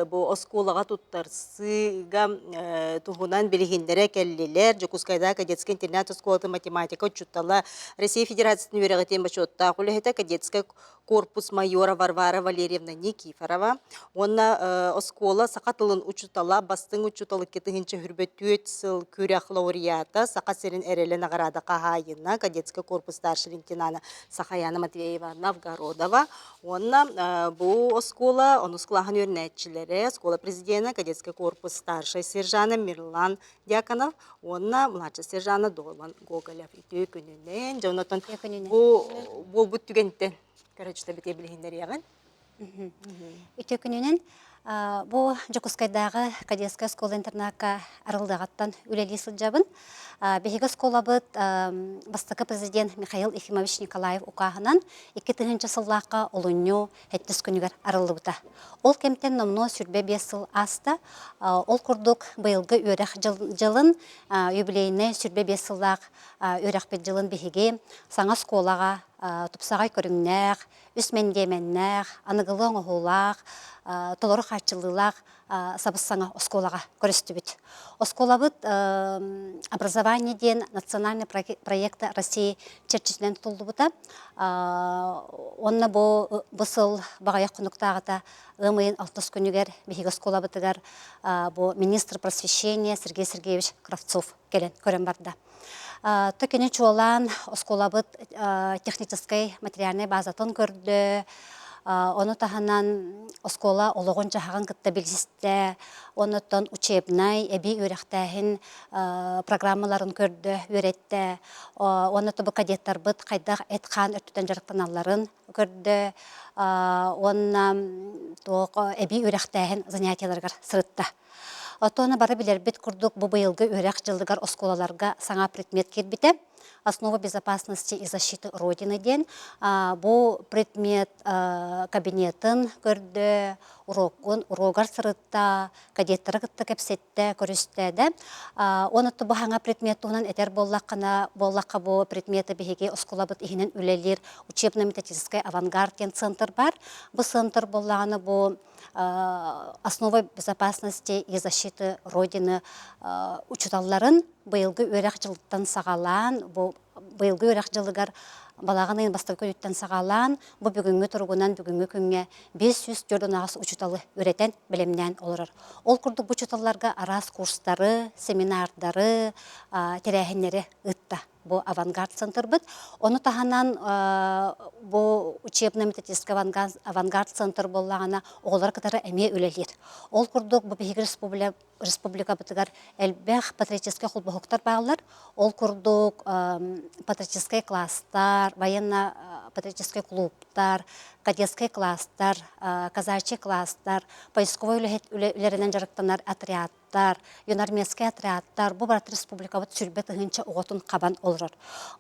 A: бу оскуолаҕа туттарсыыга туһунан билиһиннэрэ кэллилэр. Дьокуускайдааҕы кадетскай интернат-оскуолатын математика учуутала, Россия Федерациятын үөрэҕитин бочуоттаах үлэһитэ, кадетскай корпус майора Варвара Валерьевна Никифорова уонна оскуола саха тылын учуутала, бастыҥ учуутал 2024 сыл күрэх лауреата, Саха сирин эрэлэ наҕараада хаһаайына, кадетскай корпус старшай лейтенана Сахаяна Матвеева Новгородова уонна бу оскуола онус кылааһын үөрэнээччилэрэ, оскуола президенэ, кадетскай корпус старшай сержана Мирлан Дьяконов уонна младший сержана Долан Гоголев үтүө күнүнэн дьон отон бу буолбут түгэнтэн короче битэ билиһиннэриэҕин.
D: Үтүө күнүнэн бу Дьокуускайдааҕы кадетскай оскуола-интернакка арыллыаҕыттан үлэлии сылдьабын. Биһиги оскуолабыт бастакы президент Михаил Ефимович Николаев укааһынан 2000 сыллаахха олунньу сэттис күнүгэр арыллыбыта. Ол кэмтэн номнуо 25 сыл ааста. Ол курдук быйылгы үөрэх дьылын юбилейнай 25 сыллаах үөрэхпит дьылын биһиги саҥа оскуолаҕа тупсаҕай көрүҥнээх, үс мэндиэмэннээх, аныгылыы оҥоһуулаах, толору хааччыллыылаах сабыс-саҥа оскуолаҕа көрүстүбүт. Оскуолабыт «Образование» диэн национальный проект России чэрчитинэн тутуллубута. Уонна бу, бу сыл баҕайах хонуктааҕыта ыам ыйын алтыс күнүгэр биһиги оскуолабытыгар бу министр просвещения Сергей Сергеевич Кравцов кэлэн көрөн барда. То кини чуолаан оскуолабыт техническэй материальнай базатын көрдө, ону таһынан оскуола олоҕун-дьаһаҕын кытта билистэ, оннуттан учебнай, эбии үөрэхтээһин программаларын көрдө, үөрэттэ, уонна бу кадеттарбыт хайдах эт-хаан өттүттэн дьарыктаналларын көрдө уонна туох эбии үөрэхтээһин занятиеларыгар сырытта. Оттон бары билэрбит курдук бу быйылгы үөрэх дьылыгар оскуолаларга саҥа предмет киирбитэ. Основа безопасности и защиты Родины диэн. Бу предмет кабинетын көрдө, урокун уруогар сырытта, кадеттары кытта кэпсэттэ, көрүстэ да. Оны бу хаҥа предмет туһунан этэр буоллаххына, буоллахха бу предметы биһиги оскуолабыт иһинэн үлэлиир учебно-методическай авангард диэн центр бар. Бу центр буоллаҕына бу основа безопасности и защиты Родины учууталларын быйылгы үөрэх дьылыттан саҕалаан, бу быйылгы үөрэх дьылыгар балаҕан ыйын бастакы күнүттэн саҕалаан, бу бүгүҥҥү туругунан бүгүҥҥү күҥҥэ 548 учууталы үөрэтэн, бэлэмнээн олорор. Ол курдук бу учууталларга араас курстары, семинардары, тэрээһиннэри ыытта бу авангард центрбыт. Ону таһынан бу учебно-методический авангард центр буоллаҕына оҕолору кытары эмиэ үлэлиир. Ол курдук бу биһиги республикабытыгар элбэх патриотическай холбоһуктар бааллар. Ол курдук патриотическай класстар, военно-патриотическай клубтар, кадетскай класстар, казачий класстар, поисковой үлэлэринэн дьарыктанар отрядтар, юнармейскай отрядтар, бу барыта республикабыт 120 000 оҕотун хабан олорор.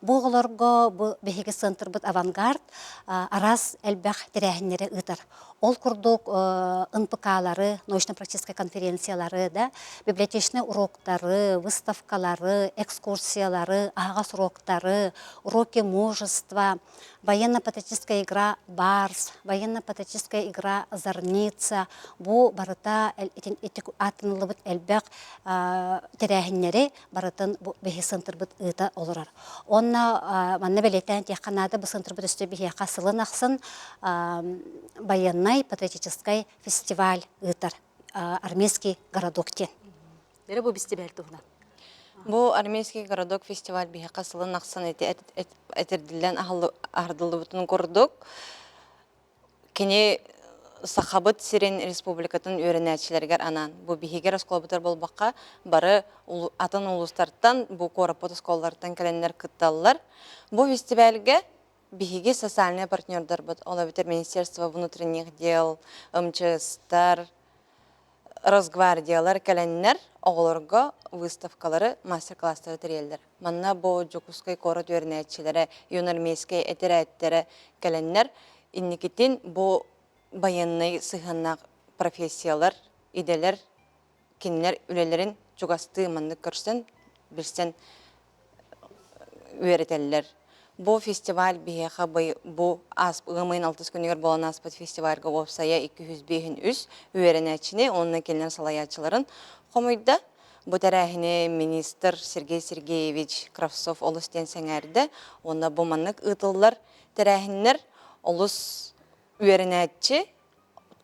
D: Бу оҕолорго бу биһиги центрбыт «Авангард» араас элбэх тэрээһиннэри ыытар. Ол курдук НПК-лары, научно-практическай конференциялары, да, библиотечнай уроктары, выставкалары, экскурсиялары, аһаҕас уроктары, уроки мужества, военно-патриотическая игра «Барс», военно-патриотическая игра «Зарница» бу барыта ити ааттаныллыбыт элбэх тэрээһиннэри барытын бу биһи центрбыт ыыта олорор. Онно манна бэлиэтээн этиэххэ наада, бу центрбыт өссө биһиэхэ сылын ахсын байыаннай патриотическай фестиваль ыытар Армейский городок диэн.
A: Эрэ бу бистибэл туһунан.
C: Бу Армейский городок фестиваль биһиэхэ сылын ахсын этирдиллэн аһардыллыбытын курдук Кини Сахабыт сирин республикатын үөрэнээччилэригэр анаан, бу биһиги оскуолабытыгар буолбакка, бары атын улуустартан, бу куораппыт оскуолаларыттан кэлэннэр кытталлар. Бу фестивальгэ биһиги социальнай партнердарбыт, ол эбэтэр Министерство внутренних дел, МЧСтар, Росгвардиялар кэлэннэр оҕолорго выставкалары, мастер-класстары тэрийэллэр. Манна бу Дьокуускай куорат үөрэнээччилэрэ, юнармейскай этэрээттэрэ кэлэннэр инникитин бу байыаннай сыһыаннаах профессиялар, идэлэр кинилэр үлэлэрин чугастыы маннык көрсөн, билсэн үөрэтэллэр. Бу фестиваль биһиэхэ бу ыам ыйын алтыс күнүгэр буолан ааспыт фестивальга уопсайа 253 үөрэнээччини уонна кинилэр салайааччыларын хомуйда. Бу тэрээһини министр Сергей Сергеевич Кравцов олус диэн сэҥээрдэ уонна бу маннык ыытыллар тэрээһиннэр олус үөрэнээччи,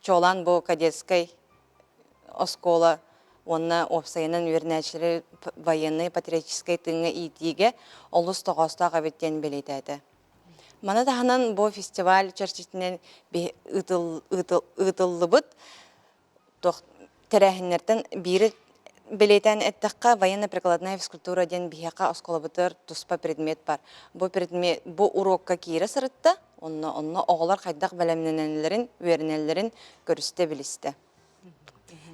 C: чуолаан бу кадетскай оскуола уонна уопсайынан үөрэнээччилэри военнай-патриотическай тыыҥҥа иитиигэ олус тоҕоостоох эбит диэн бэлиэтээтэ. Маны таһынан бу фестиваль чэрчитинэн ыытыллыбыт тэрээһиннэртэн биири бэлиэтээн эттэххэ, военно-прикладная физкультура диэн биһиэхэ оскуолабытыгар туспа предмет бар. Бу предмет бу уруокка киирэ сырытта, онно онно оҕолор хайдах бэлэмнэнэллэрин, үөрэнэллэрин көрүстэ-билистэ.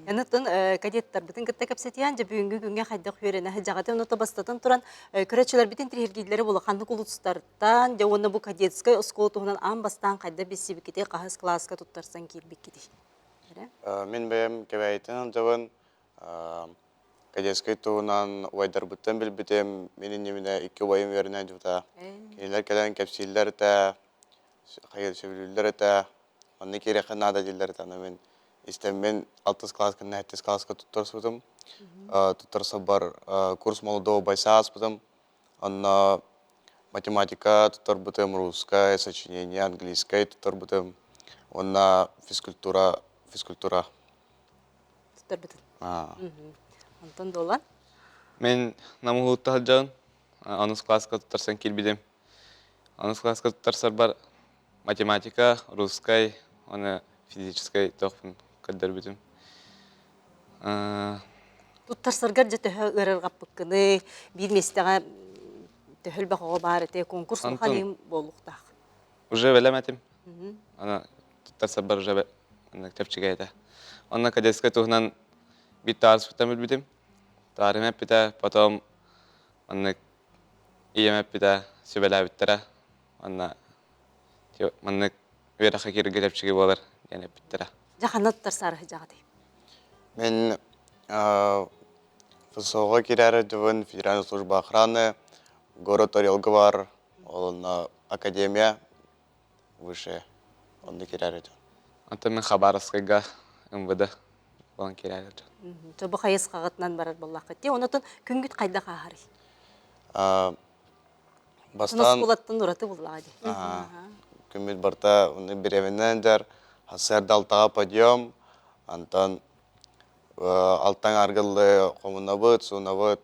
A: Энэтин кадеттарбытын кытта кэпсэтиэн, дьэ бүгүҥҥү күҥҥэ хайдах үөрэнэ сылдьаҕытый, онно бастатан туран көрөөччүлэрбитин тириһиргииллэри улаханнык улуустартан, дьэ уонна бу кадетскай оскуола туһунан аан бастаан хайдах билсибиккитий, хаһыс кылааска туттарсан киирбиккитий?
E: Мин бэйэм Кэбээйиттэн сылдьабын. Кадетскай туһунан убайдарбыттан билбитим. Мин иннибинэ икки убайым үөрэнэн дьыбыта. Кинилэр кэлэн кэпсииллэр этэ, сөбүлүүллэр этэ. Манна киириэххэ наада дииллэр этэ. Аны мин истэммин алтыс кылаас кэннэ сэттис кылааска туттарсыбытым. Туттарсарбар курс молодого бойца ааспытым. Онно математика туттарбытым, русскай, сочинение, английскай туттарбытым уонна физкультура физкультура.
A: Туттарбытын. Онтон дуолан?
F: Мин Намуһуутта сылдьабын. Онус кылааска туттарсан киирбитим. Онус кылааска туттарсарбар математика, русскай уонна физическэй туохпун көрдөрбүтүм.
A: Туттарсаргар дьэ төһө ыарырҕаппыккыный, биир миэстэҕэ төһө элбэх оҕо баар этэ, конкурс улахан иһин буолуохтаах.
F: Уже бэлэм этим. Аны туттарсарбар уже чэпчэки этэ. Онно кадетскай туһунан биир таарыспыттан билбитим. Таарым эппитэ, потом маннык. Ийэм эппитэ, сүбэлээбиттэрэ. Уонна маннык үөрэххэ киирэргэ чэпчэки буолар диэн эппиттэрэ.
A: Дьэ ханна туттар саарыһыдьаҕытый?
E: Мин ФСО-ҕа киирээри дьыбын Федеральная служба охраны, город Орелга бар, ол академия высшая, онно киирээри дьон.
F: Онтон мин Хабаровскайга МВД буолан киирээри
A: дьон. Бу хайысхаҕытынан барар буоллаххыт дии. Онотон күнгүт хайдах ааһарый?
E: Бастаан
A: Оскуолаттан ураты буллаҕа дии.
E: Күммүт барыта бириэмэнэн дьар сарсыарда алтаҕа подъем, антон алтаҥ аргыллы хомунабыт, суунабыт,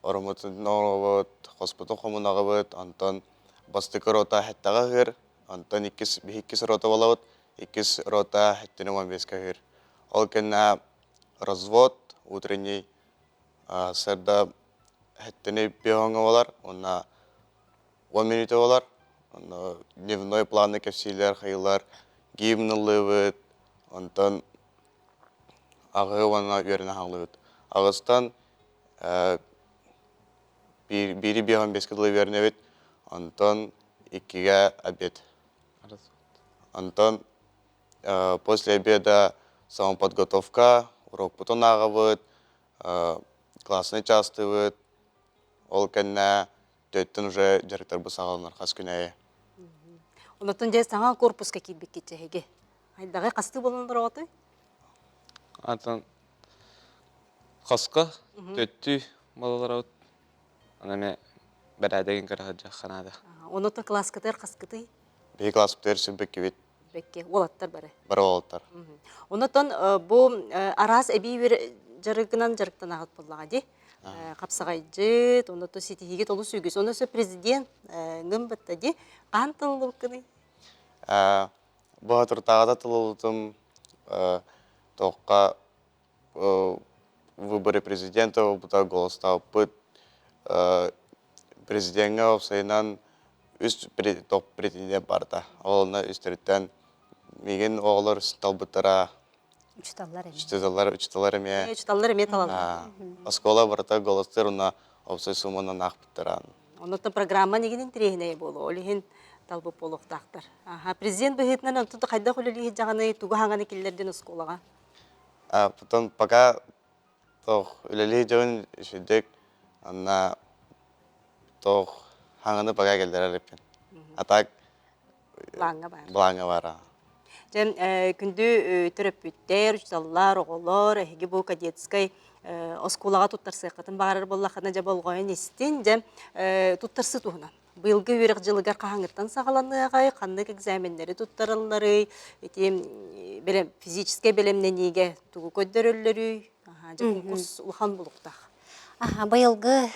E: ороммутун оҥоробут, хоспутун хомунаҕыбыт, онтон бастакы рота сэттэҕэ ыһыыр, онтон иккис иккис рота буолабыт, иккис рота сэттини 15-ка ыһыыр. Ол кэннэ развод утренний сарсыарда Сэттини пиһоҥҥа буолар уонна 10 мүнүүтэ буолар. Онно дневной планы кэпсииллэр, хайыылар, гимн ыллыыбыт, онтон аҕыһы уонна үөрэнэ хааллыбыт. Аҕыстан биири биэһэн биэскэ дылы үөрэнэбит, онтон иккигэ обед. Онтон после обеда самоподготовка, урокпутун ааҕабыт, классный чаастыыбыт, ол кэннэ төттөн уже дьарыктарбыт саҕаланар хас күн аайы.
A: Онотон дьэ саҥа корпуска киирбиккит эһиги. Хайдаҕы хастыы буолан олороҕутуй?
F: Антон хоско төттүү буолаларабыт. Аны эмэ бэрээдэгин көрө сылдьыахха наада.
A: Онотон класскытыгар хаскытый?
E: Биһи класспытыгар сүрбэккибит.
A: Бэкке уолаттар бары.
E: Бары уолаттар.
A: Онотон бу араас эбии дьарыгынан дьарыктанаҕыт буоллаҕа дии. Хапсаҕайдьыт, оното ситиһиигит олус үгүс. Онно өссө президент ҥым бытта дии. Хаһан тыллыбыккыный?
E: Бу хатыртааҕыта тылылытым тоққа выборы президента буолбута голостаабыппыт. Президеҥҥэ уопсайынан үс претендент барда. Ол онно үстэриттэн миигин оҕолор талбыттара.
D: Учуталлар эмиэ.
E: Учуталлар, учуталлар эмиэ.
A: Учуталлар эмиэ талаллар.
E: Оскуола барыта голостыыр уонна уопсай сууманан аахпыттара.
A: Оннуттан программа нигин интэриэһинэй буолуо. Ол иһин талбыт буолуохтаахтар. Аха, президент быһыытынан онтон хайдах үлэлии сылдьаҕыный, тугу хаҥаны киллэрдин оскуолаҕа?
E: А потом пока туох үлэлии дьон үчүгдүк анна туох хаҥаны пока кэллэрэр эппин. А так
A: Былааҥҥа баар.
E: Былааҥҥа баар.
A: Дьэ, күндү төрөппүттэр, учууталлар, оҕолор, эһиги бу кадетскай оскуолаҕа туттарсыаххытын баҕарар буоллаххына, дьэ болҕойон истин, дьэ туттарсыы туһунан. Быйылгы үөрэх дьылыгар хаһааҥҥыттан саҕаланыаҕай, ханнык экзаменнэри туттаралларый, ити бэлэм, физическэй бэлэмнэниигэ тугу көрдөрөллөрүй, дьэ конкурс улахан булуктаах.
D: Быйылгы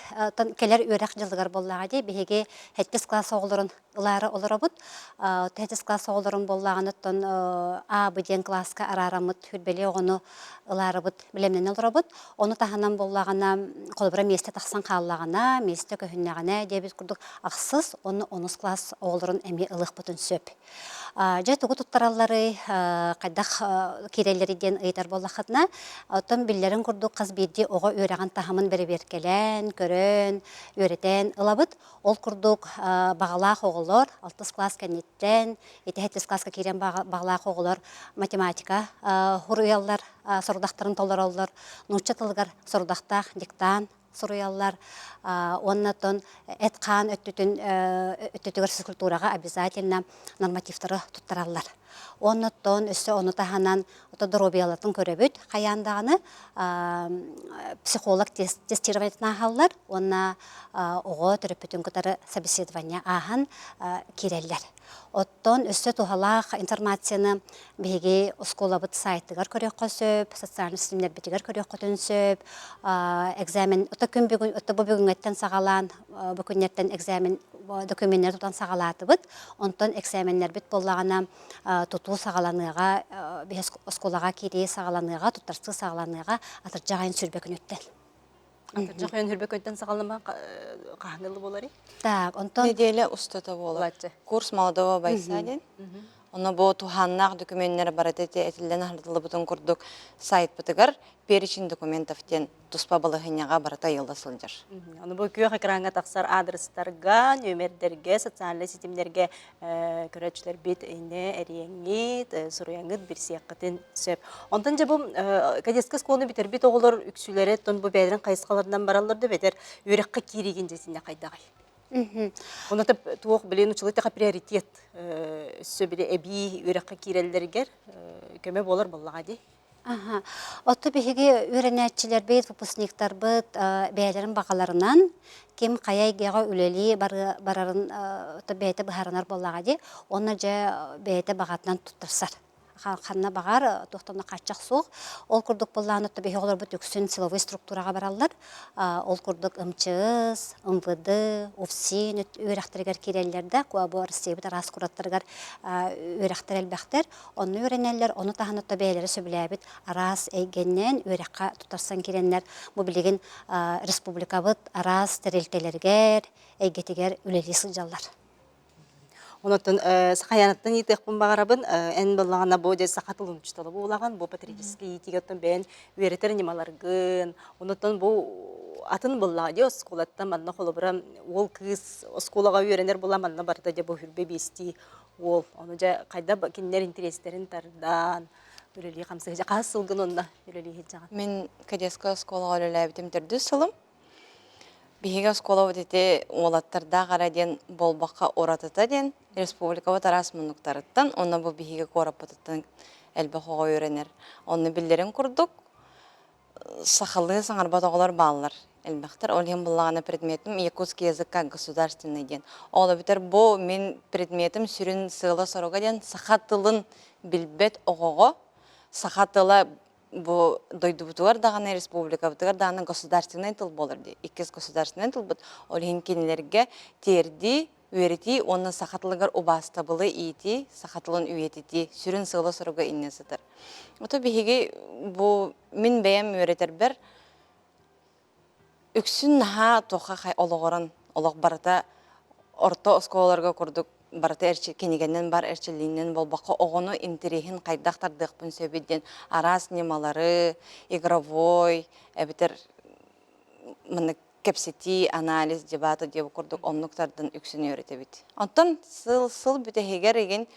D: кэлэр үөрэх дьылыгар буоллаҕа дии биһиги сэттис класс оҕолорун ылаары олоробут. Сэттис класс оҕолорун буоллаҕына оттон А, Б диэн класска араараммыт хүрбэлии оҕону ылаарыбыт бэлэмнэнэ олоробут. Ону таһынан буоллаҕына, холобура миэстэ тахсан хааллаҕына, миэстэ көһүннэҕинэ диэбит курдук ахсыс уонна онус класс оҕолорун эмиэ ылыахпытын сөп. Дьэ тугу туттаралларый, хайдах киирэллэрий диэн ыйытар буоллаххытына, оттон биллэрин курдук хас биирдии оҕо үөрэҕин таһымын бэрэбиэркэлээн, көрөн, үөрэтэн ылабыт. Ол курдук баҕалаах оҕолор алтыс класс кэнниттэн ити сэттис класска киирэн баҕалаах оҕолор математика суруйаллар, сорудахтарын толороллор, нуучча тылыгар сорудахтаах диктант суруйаллар уонна оттон эт-хаан өттүтүн өттүтүгэр физкультураҕа обязательно нормативтары туттараллар. Уонна оттон өссө ону таһынан ото доруобуйаларын көрөбүт хайаан даҕаны психолог тестированиетын ааһаллар уонна оҕо төрөппүтүн кытары собеседование ааһан киирэллэр. Оттон өссө туһалаах информацияны биһиги оскуолабыт сайтыгар көрүөххэ сөп, социальнай ситимнэрбитигэр көрүөххүтүн сөп. Экзамен ото күн бүгүн ото бу бүгүҥҥэттэн саҕалаан бу күннэртэн экзамен докуменнары тутан саҕалаатыбыт. Онтон экзаменнэрбит буоллаҕына тутуу саҕаланыаҕа, биһи оскуолаҕа киирии саҕаланыаҕа, туттарсыы саҕаланыаҕа атырдьах айын сүрбэ күнүттэн.
A: Атырдьах айын сүрбэ күнтэн саҕалама хаһан ылы буоларый?
D: Так, онтон
G: Неделя устата буолар. Курс молодого бойца диэн. Онно бу туһааннаах докумуоннар барыта ити этиллэн аһардыллыбытын курдук сайтпытыгар перечень документов диэн туспа балаһыанньаҕа барыта ыйылла сылдьар.
A: Ону бу күөх экраҥҥа тахсар аадырыстарга, нүөмэрдэргэ, социальнай ситимнэргэ көрөөччүлэрбит иннэ эриэҥҥит, суруйаҥҥыт билсиэххитин сөп. Онтон дьэ бу кадетскай оскуоланы бүтэрбит оҕолор үксүлэрэ оттон бу бэйэлэрин хайысхаларынан бараллар да бэтэр үөрэххэ киириигин дьэ хайдаҕый? Онно туох билин училищеҕа приоритет өссө били эбии үөрэххэ киирэллэригэр көмө буолар буоллаҕа дии.
D: Аха. Отто биһиги үөрэнээччилэрбит, выпускниктарбыт бэйэлэрин баҕаларынан ким хайа эйгэҕэ үлэлии барарын бэйэтэ быһаарынар буоллаҕа дии. Уонна дьэ бэйэтэ баҕатынан туттарсар. Ханна баҕар туохтан да хааччах суох. Ол курдук буоллаҕына биһиги оҕолорбут үксүн силовой структураҕа бараллар. Ол курдук МЧС, МВД, УФСИН үөрэхтэригэр киирэллэр да, бу Россиябыт араас куораттарыгар үөрэхтэр элбэхтэр. Онно үөрэнэллэр, ону таһынан бэйэлэрэ сөбүлээбит араас эйгэннэн үөрэххэ тутарсан киирэннэр, бу билигин республикабыт араас тэрилтэлэригэр, эйгэтигэр үлэлии сылдьаллар.
A: Онон Сахаянаттан иитиэхпин баҕарабын. Эн буоллаҕына бу дьэ саха тылын учуутала буолаҕын, бу патриотическай иитиигэ оттон бэйэн үөрэтэр ньымаларгын, онон бу атын буоллаҕа дии оскуолаттан манна холобура уол кыыс оскуолаҕа үөрэнэр буолла манна барыта дьэ бу хүрбэ биэстии уол. Ону дьэ хайда кинилэр интэриэстэрин тардан үлэлии хамсыы хаһыс сылгын онно үлэлии сылдьаҕын?
G: Мин кадетскай оскуолаҕа үлэлээбитим төрдүс сылым. Биһиги оскуолабыт ити уолаттардаах эрэ диэн буолбакка уратыта диэн республикабыт араас муннуктарыттан уонна бу биһиги куораппытыттан элбэх оҕо үөрэнэр. Онно биллэрин курдук сахалыы саҥарбат оҕолор бааллар элбэхтэр. Ол иһин буллаҕына предметим якутский язык как государственный диэн. Ол эбэтэр бу мин предметим сүрүн сыала-соруга диэн саха тылын билбэт оҕоҕо саха тыла бу дойдубутугар даҕаны республикабытыгар даҕаны государственнай тыл буолар дии. Иккис государственнай тылбыт. Ол иһин кинилэргэ тиэрдии, үөрэтии уонна саха тылыгар убаастабылы иитии, саха тылын үйэтитии сүрүн сыала-соруга иннэ сытар. Ото биһиги бу мин бэйэм үөрэтэрбэр үксүн наһаа туохха олоҕуран олох барыта орто оскуолаларга курдук барыта эрчи кинигэнэн бар эрчиллиинэн буолбакка оҕону интэриэһин хайдах тардыахпын сөбүй диэн араас ньымалары игровой эбэтэр маннык кэпсэтии, анализ, дебаты диэбит курдук оннук тардан үксүн үөрэтэбит. Онтон сыл сыл бүтэһигэр игин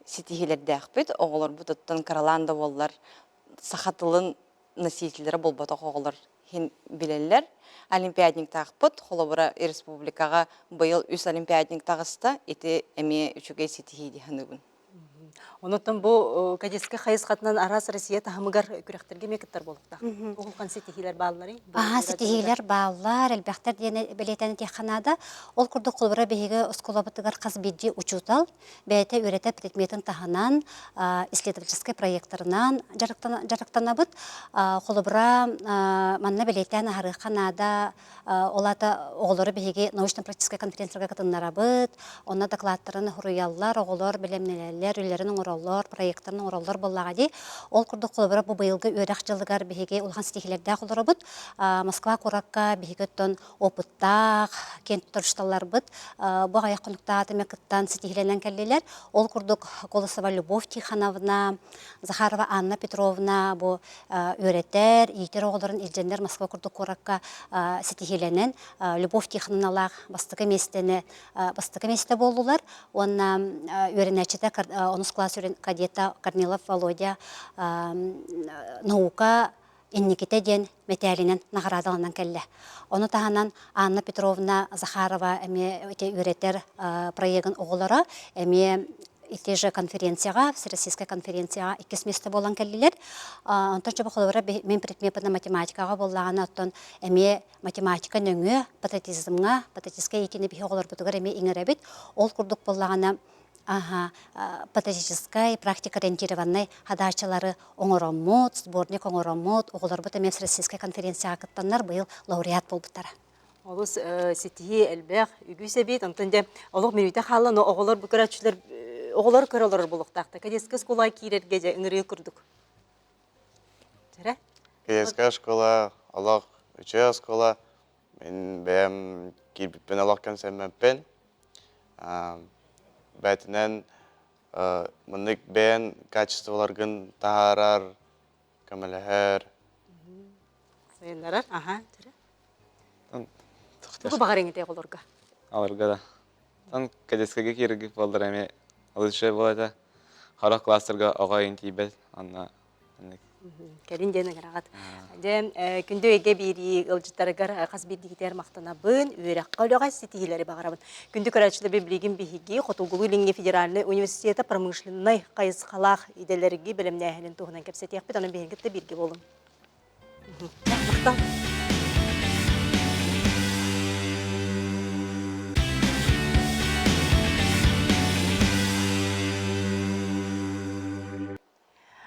G: ситиһиилэрдээхпит. Оҕолорбут оттон кыралаан да буоллар саха тылын носителлэрэ буолбатах оҕолор иһин билэллэр. Олимпиадниктаахпыт, холобура, республикаҕа быйыл үс олимпиадник таҕыста. Ити эмиэ үчүгэй ситиһии дии саныыбын.
A: Онон бу кадетскай хайысхатынан араас Россия таһымыгар күрэхтэргэ эмиэ кыттар буолуохтаах. Улахан ситиһиилэр баалларый?
D: Аха, ситиһиилэр бааллар, элбэхтэр диэн бэлиэтээн этиэххэ наада. Ол курдук холобура биһиги оскуолабытыгар хас биирдии учуутал бэйэтэ үөрэтэр предметин таһынан исследовательскай проекторынан дьарыктанабыт. Холобура, манна бэлиэтээн аһарыахха наада Ол аата оҕолору биһиги научно-практическай конференцияларга кытыннарабыт, онно докладтарын суруйаллар, оҕолор бэлэмнэнэллэр, үлэлэрин оҥороллор, проектарын оҥороллор буоллаҕа дии. Ол курдук холобура бу быйылгы үөрэх дьылыгар биһиги улахан ситиһиилэрдээх олоробут. Москва куоракка биһиги оттон опыттаах, киэн туттарышталларбыт бу аҕыйах хонуктаах эмэ кыттан ситиһиилэнэн кэллилэр. Ол курдук Колосова Любовь Тихоновна, Захарова Анна Петровна бу үөрэтэр, иитэр оҕолорун илдьэннэр Москва курдук куоракка ситиһиилэнэн Любовь Тихоновналаах бастакы миэстэни бастакы миэстэ буоллулар уонна үөрэнээччитэ онус класс кадета Корнилов Володя наука инникитэ диэн мэтээлинэн наҕараадаланан кэллэ. Ону таһынан Анна Петровна Захарова эмиэ ити үөрэтэр проегын оҕолоро эмиэ ити же конференцияҕа, всероссийскай конференцияҕа иккис миэстэ буолан кэллилэр. Онтон чобо холобура мин предмеппин математикаҕа буоллаҕына оттон эмиэ математика нөҥүө патриотизмҥа, патриотическай иитиини биһи оҕолорбутугар эмиэ иҥэрэбит. Ол курдук буоллаҕына аха, патриотическай, практика-ориентированнай хадааччылары оҥороммут, сборник оҥороммут, оҕолорбут эмиэ всероссийскай конференцияҕа кыттаннар быйыл лауреат буолбуттара.
A: Олус ситиһии элбэх, үгүс эбит. Онтон дьэ олох мүнүүтэ хаалла, но оҕолор бу көрөөччүлэр оҕолор көрө олорор буолуохтаахтар. Кадетскай школаҕа киирэргэ дьэ ыҥырыы курдук. Дьэрэ?
E: Кадетская школа олох үчүгэй оскуола. Мин бэйэм киирбиппин олох кэмсэммэппин. Бээтинэн. Маннык бэйэн качестволаргын таһаарар, көмөлөһөр.
A: Сайыннарар, аха. Тугу баҕарыҥ этэй оҕолорго?
F: Аларга да. Тан кадетскайга киирэргэ буоллар эмиэ олус үчүгэй буолуо этэ. Сорох класстарга оҕо ыйын тиийбэт, онно
A: Кэлин диэн ыҥыраҕыт. Дьэ, күндү эйгэ биэрии ыалдьыттарыгар хас биирдиигитигэр махтанабын, үөрэххэ үлэҕэ ситиһиилэри баҕарабын. Күндү көрөөччүлэр билигин биһиги Хотугулуу-Илиҥҥи федеральнай университета промышленнай хайысхалаах идэлэрги бэлэмнээһинин туһунан кэпсэтиэхпит, онон биһиги кытта бииргэ буолуҥ. Махтал.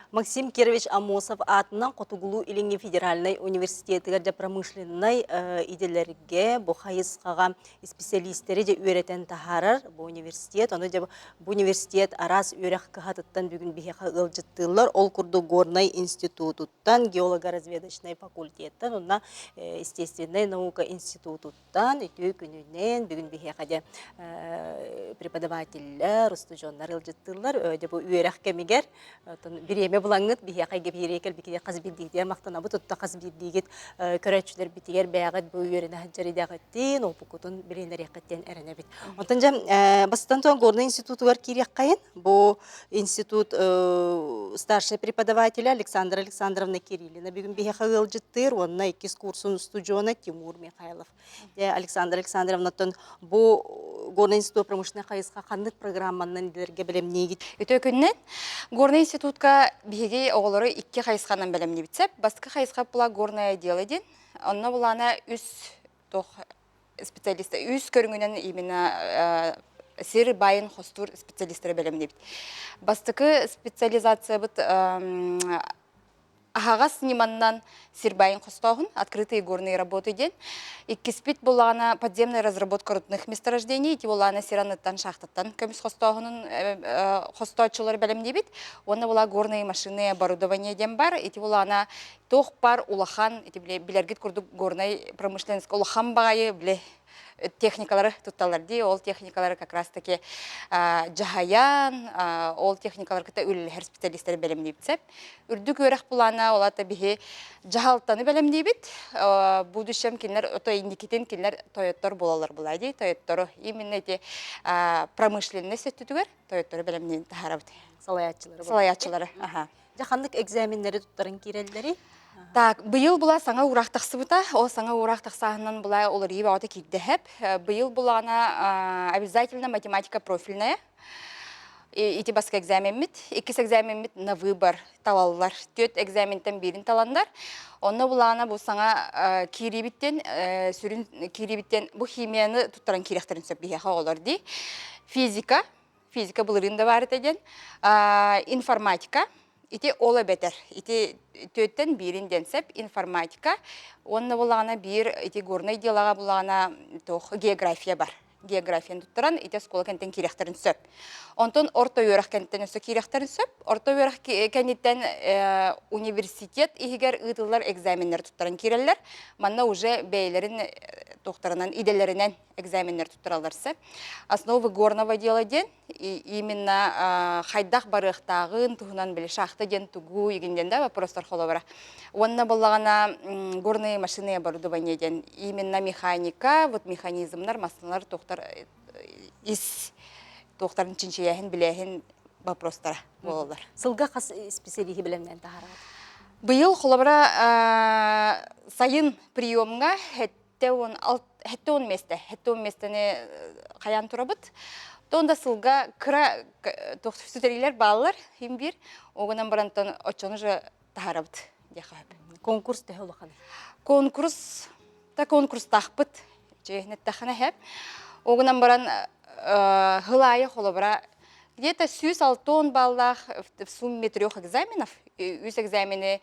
A: Максим Кирович Аммосов аатынан Хотугулуу-Илиҥҥи федеральнай университетыгар дьэ промышленнай идэлэргэ бу хайысхаҕа исписэлиистэри дьэ үөрэтэн таһаарар бу университет. Ону дьэ бу университет араас үөрэх кыһатыттан бүгүн биһиэхэ ыалдьыттыыллар. Ол курдук Горнай институтуттан, геолого-разведочнай факультеттан уонна естественнай наука институтуттан үтүө күнүнэн бүгүн биһиэхэ дьэ преподавателлэр, устудьуоннар ыалдьыттыыллар. Дьэ бу үөрэх кэмигэр бириэмэ булаҥҥыт биһиэхэ биһириэ кэлбикитигэр хас биирдиигитигэр махтанабыт, отто хас биирдиигит көрөөччүлэрбитигэр бэйэҕит бу үөрэнэ сылдьар идэҕиттин, опуккутун билиһиннэриэххит диэн эрэнэбит. Онтон дьэ бастатан туран Горнай институтугар киириэххэйин. Бу институт старшай преподавателя Александра Александровна Кириллина бүгүн биһиэхэ ыалдьыттыыр уонна иккис курсун устудьуона Тимур Михайлов. Александра Александровнаттан бу Горнай институт промышленнай хайысха ханнык программанан идэлэргэ бэлэмниигит?
H: Үтүө күннэн. Горнай институтка биһиги оҕолору икки хайысханан бэлэмниибит. Сеп, бастакы хайысха була горное дело диэн. Онно булаана үс туох специалиста үс көрүҥүнэн именно сир байын хостуур специалистары бэлэмниибит. Бастакы специализациябыт аһаҕас ньыманнан сир байын хостооһун, открытые горные работы диэн. Иккиспит булаана подземная разработка рудных месторождений, ити булаана сир анныттан шахтаттан көмүс хостооһунун хостооччулары бэлэмниибит. Уонна була горные машины оборудование диэн бар. Ити булаана туох бар улахан, ити билэргит курдук горнай промышленность улахан баҕайы биле техникалары тутталлар дии. Ол техникалары как раз таки дьаһайан, ол техникалары кытта үлэлэһэр специалистары бэлэмниибит сөп. Үрдүк үөрэх плана ол ата биһи дьаһалтаны бэлэмниибит. Будущем кинилэр ото инникитин кинилэр тойоттор буолаллар була дии. Тойоттору именно эти промышленность өттүтүгэр тойоттору бэлэмниин таһаарабыт.
A: Салайааччылары.
H: Салайааччылары. Аха.
A: Дьэ ханнык экзаменнэри туттаран киирэллэрий?
H: Так, быйыл була саҥа уураах тахсыбыта. Ол саҥа уураах тахсааһынан була уларыйыы бөҕөтө киирдэһэп. Быйыл булаана обязательно математика профильная. Ити баска экзамеммит. Иккис экзамеммит на выбор талаллар. Түөрт экзаментен биирин таланнар. Онно булаана бу саҥа киириибиттен, сүрүн киириибиттен бу химияны туттаран киириэхтэрин сөп биһиэхэ оҕолор дии. Физика, физика былырыын да баар этэ диэн информатика ити ол эбэтэр ити түөттэн биирин диэн сөп информатика уонна булаҕына биир ити горнай делаҕа булаҕына туох география бар географияны туттаран ити оскуола кэнниттэн киириэхтэрин сөп онтон орто үөрэх кэнниттэн өссө киириэхтэрин сөп орто үөрэх кэнниттэн университет иһигэр ыытыллар экзаменнары туттаран киирэллэр манна уже бэйэлэрин туохтарынан идэлэринэн экзаменнэр туттараллар сөп. Основы горного дела диэн именно хайдах барыахтааҕын туһунан били шахта диэн тугу игин диэн да вопростар холобура. Уонна буллаҕына горные машины оборудование диэн именно механика, вот механизмнар, массыналар туохтар ис туохтарын чинчийээһин, билээһин вопростара буолаллар.
A: Сылга хас специалиһи бэлэмнээн таһаараҕыт?
H: Быйыл холобура сайын приемҥа 70 миэстэ 70 миэстэни хайаан турабыт то да сылга кыра сүтэриилэр бааллар иһин биир оҕунан барантан оччону же таһаарабыт диэххэ сөп
A: конкурс төһө улахан
H: конкурс та конкурстаахпыт чиэһинэттэххинэ хэп оҕунан баран хыл аайы холобура где-то 160 баллаах в сумме трех экзаменов үс экзамени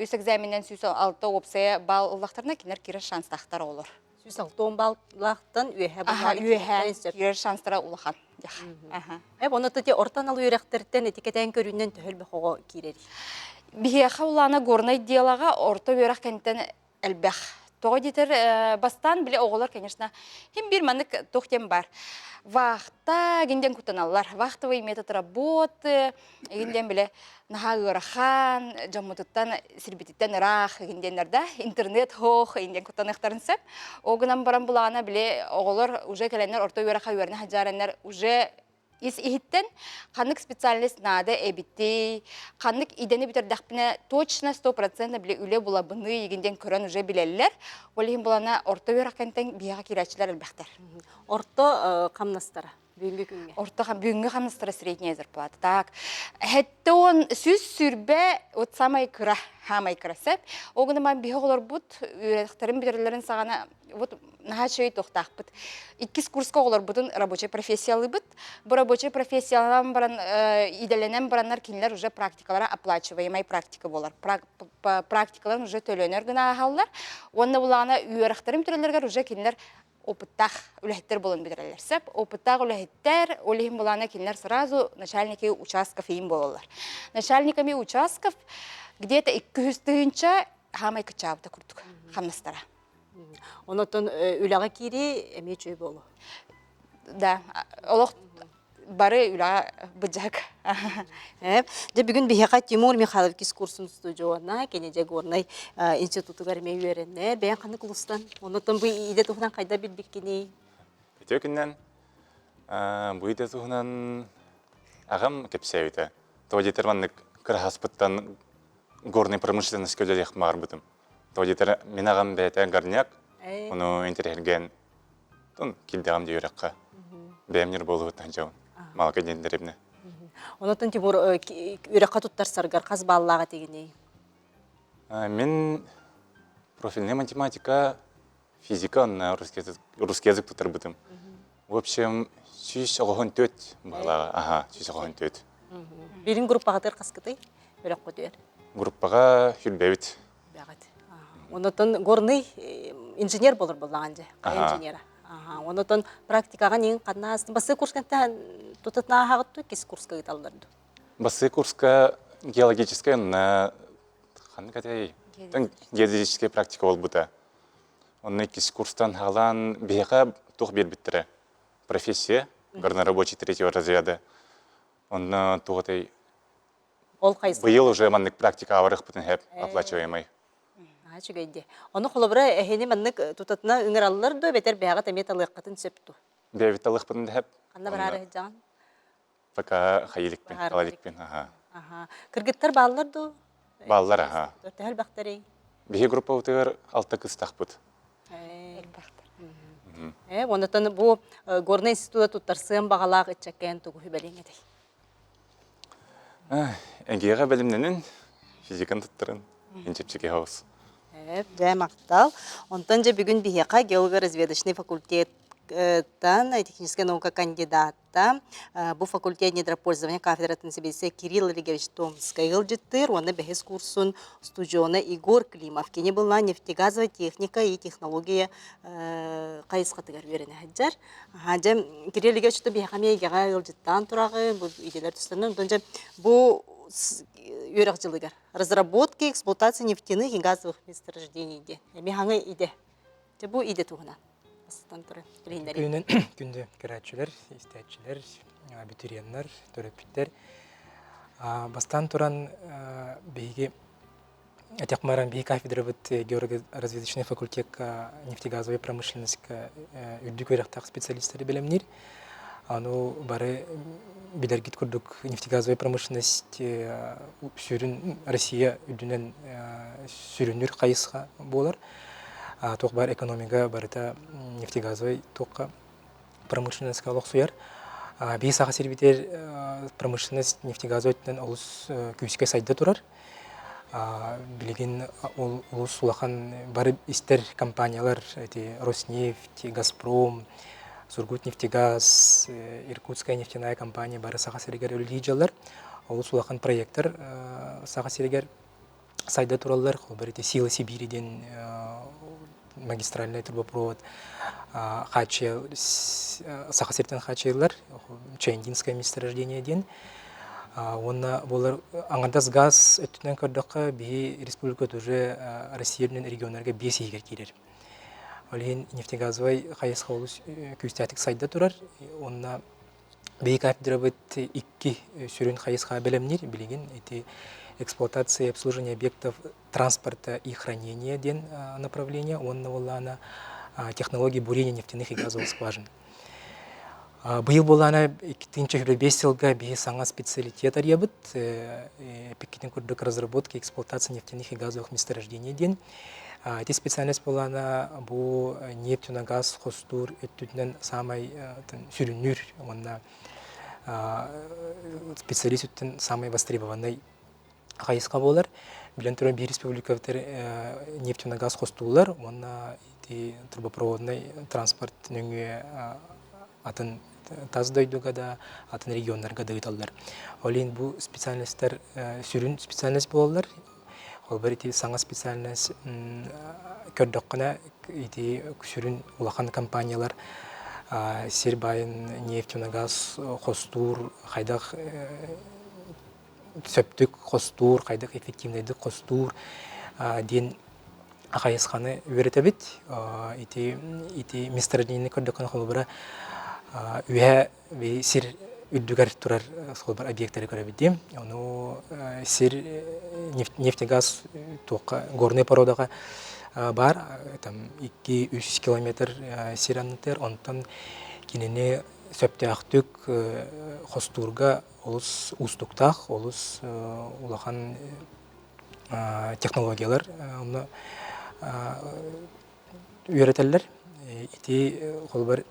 H: үс экзаменнен 106 уопсайа балл ыллахтарына кинилэр киирэр шанстаахтар олор.
A: 160 баллаахтан үөһэ
H: үөһэ киирэр шанстара улахан.
A: Эп оны тати ортан ал үөрэхтэртэн этикетен көрүүнэн төһөл бөхөҕө киирэрий?
H: Биһиэхэ улаана горнай делаҕа орто үөрэх кэнниттэн элбэх. Тоҕо диэтэр, бастаан били оҕолор, конечно, хим биир маннык туох диэн бар. Вахта гинден кутаналлар. Вахтовый метод работы, игин биле наһаа ыарахан, дьоммутуттан сирбититтэн ыраах игин диэннэр да, интернет хоох игин куттаныахтарын сөп. Ол гынан баран булаана били оҕолор уже кэлэннэр орто үөрэххэ үөрэнэ сылдьаарэннэр уже ис иһиттэн ханнык специальность наада эбитий, ханнык идэни бүтэрдэхпинэ точно 100% били үлэ булабыный игин диэн көрөн уже билэллэр. Ол иһин булана орто үөрэх кэнтэн биһиэхэ киирээччилэр элбэхтэр.
A: Орто хамнастара бүгүҥҥү күҥҥэ?
H: Орто бүгүҥҥү хамнастара средняя зарплата. Так, хэттэ 120 вот самай кыра, самай кыра сөп. Ол гынан биһи оҕолорбут үөрэхтэрин бүтэрэллэрин саҕана вот наһаа үчүгэй туохтаахпыт. Иккис курска оҕолорбутун рабочай профессиялыыбыт. Бу рабочай профессияланан баран, идэлэнэн бараннар кинилэр уже практикалара оплачиваемай практика буолар. Практикаларын уже төлөнөр гына ааһаллар. Уонна булаана үөрэхтэрин бүтэрэллэригэр уже кинилэр опыттаах үлэһиттэр буолан бүтэрэллэр. Сөп, опыттаах үлэһиттэр, ол иһин булаана кинилэр сразу начальники участков иин буолаллар. Начальниками участков где-то 200 тыһыынча хаамай кыччаабыта курдук хамнастара.
A: Онотон үлэҕэ киирии эмиэ үчүгэй буолуо.
H: Да, олох бары үлэҕэ быдьаһык.
A: Дьэ бүгүн биһиэхэ Тимур Михайлович курсун устудьуона, кини дьэ Горнай институтугар эмиэ үөрэнэр. Бэйэҥ ханнык улуустан? Онотон бу идэ туһунан хайда билбиккиний?
F: Үтүө күннэн. Бу идэ туһунан аҕам кэпсээбитэ. Тоҕо диэтэр маннык кыраһаспыттан горнай промышленностька үлэлиэх баҕарбытым. Тоҕо диэтэр мин аҕам бэйэтэ горняк, ону интэриэһиргээн тон киирдэҕим дии үөрэххэ. Бэйэм ньурбалыһыттан дьон Малака диэн дэриэбинэ.
A: Онотон Тимур үөрэххэ туттарсаргар хас бааллаах этигиний?
F: Мин профильная математика, физика онно русский язык туттарбытым. В общем, 194 баалааҕа. Аха, 194.
A: Бирин группаҕытыгар хаскытый? Үөрэххүтүгэр?
F: Группаҕа хүрбэбит.
A: Бэҕит. Онотон горный инженер болор боллаҕан дьэ, хайа инженера. Онотон практикаҕа нин ханна астын? Бассы курскантан тутатнааһаҕытту, кис курска ыыталлар ду?
F: Бассы курска геологическай онна ханнык этэй? Геодезическая практика болбута. Онно иккис курстан хаалаан биһиэхэ туох биэрбиттэрэ? Профессия, горнорабочий третьего разряда. Онно туох этэй?
A: Ол хайысха.
F: Быйыл уже маннык практика аварыхпытын хэп оплачиваемый.
A: Аа, үчүгэй дии. Ону холобура эһини маннык тутатына ыҥыраллар дуо, эбэтэр бэйэҕит эмиэ талыаххытын сөп дуо?
F: Бэйэбит талыахпытын да хэп.
A: Ханна бараары сылдьаҕын?
F: Пока хайыликпин, талаликпин, аха.
A: Аха. Кыргыттар бааллар дуо?
F: Бааллар, аха.
A: Төһө элбэхтэрий?
F: Биһи группабытыгар алта кыстахпыт.
H: Элбэхтэр.
A: Э, онотон бу Горнай института туттарсыан баҕалаах ыччаккаан тугу сүбэлиэҥ этэй?
F: Эҥкиэҕэ бэлэмнэнин, физиканы туттарын, чэпчэки хаос.
A: Дьэ, махтал. Онтон дьэ бүгүн биһиэхэ геолого-разведочный факультеттан техническая наука кандидата, бу факультет недропользования кафедратын сэбиэдиссэйэ Кирилл Олегович Томскай ыалдьыттыыр уонна бэһис курсун устудьуона Егор Климов. Кини была нефтегазовая техника и технология хайысхатыгар үөрэнэ сылдьар. Дьэ, Кирилл Олегович биһиэхэ эмиэ эйгэҕэ ыалдьыттаан тураҕы, бу идэлэр тустарынан. Онтон дьэ, бу үөрэх дьылыгар разработка эксплуатация нефтяных и газовых месторождений диэн эмиэ хаҥа идэ. Дьэ, бу идэ туһунан бастатан туран билиһиннэрии.
I: Күнүнэн күндү көрөөччүлэр, истээччилэр, абитуриеннар, төрөппүттэр. Бастаан туран биһиги Этих баран биһи кафедрабыт георго-разведочный факультекка нефтегазовой промышленностька үрдүк үөрэхтээх специалистары бэлэмниир. Аны бары билэргит курдук нефтегазовая промышленность сүрүн Россия үрдүнэн сүрүннүүр хайысха буолар. Туох баар экономика барыта нефтегазовай туохха промышленностька олохсуйар. Биһи Саха сирбитигэр промышленность нефтегазовай өттүнэн олус күүскэ сайда турар. Билигин ол олус улахан бары истэр компаниялар эти Роснефть, Газпром, Сургутнефтегаз, Иркутская нефтяная компания бары Саха сиригэр үлэлии дьаллар. Олус улахан проектар Саха сиригэр сайда тураллар. Холобур ити Сила Сибири диэн магистральный трубопровод хааччыйа Саха сиртэн хааччыйыллар Чайндинское месторождение диэн уонна буолар аҥардас газ өттүнэн көрдөххө биһи республикабыт уже Россия үрдүнэн регионнарга биэс иһигэр киирэр. Ол иһин нефтегазовай хайысха олус күүстээхтик сайда турар. Уонна биһи кафедрабыт икки сүрүн хайысха бэлэмниир. Билигин ити эксплуатация и обслуживание объектов транспорта и хранения диэн направление уонна буоллаана технологии бурения нефтяных и газовых скважин. Быйыл буоллаана 2025 сылга биһи саҥа специалитет арыйабыт. Эпиккитин курдук разработка и эксплуатация нефтяных и газовых месторождений диэн. Ити специальность буоллаана бу нефть уонна газ хостуур өттүтүнэн саамай сүрүннүүр уонна специалист өттүн самай востребованный хайысха буолар. Билэн туран биир республикабытыгар нефть уонна газ хостууллар уонна ити трубопроводный транспорт нөҥүө атын тас дойдуга да, атын регионнарга да ыыталлар. Ол иһин бу специальностар сүрүн специальность буолаллар. Холобур ити саҥа специальность көрдөххүнэ ити сүрүн улахан компаниялар сир баайын нефть уонна газ хостуур хайдах сөптүк хостуур, хайдах эффективнайдык хостуур диэн хайысханы үөрэтэбит. Ити ити месторождениены көрдөххүнэ холобура үөһэ сир үрдүгэр турар холобур объектары көрөбүт дии. Ону сир нефтегаз туохха горнай породаҕа баар там 2-3 километр сир аннытыгар онтон кинини сөптөөхтүк хостуурга олус уустуктаах, олус улахан технологиялар онно үөрэтэллэр. Ити холобур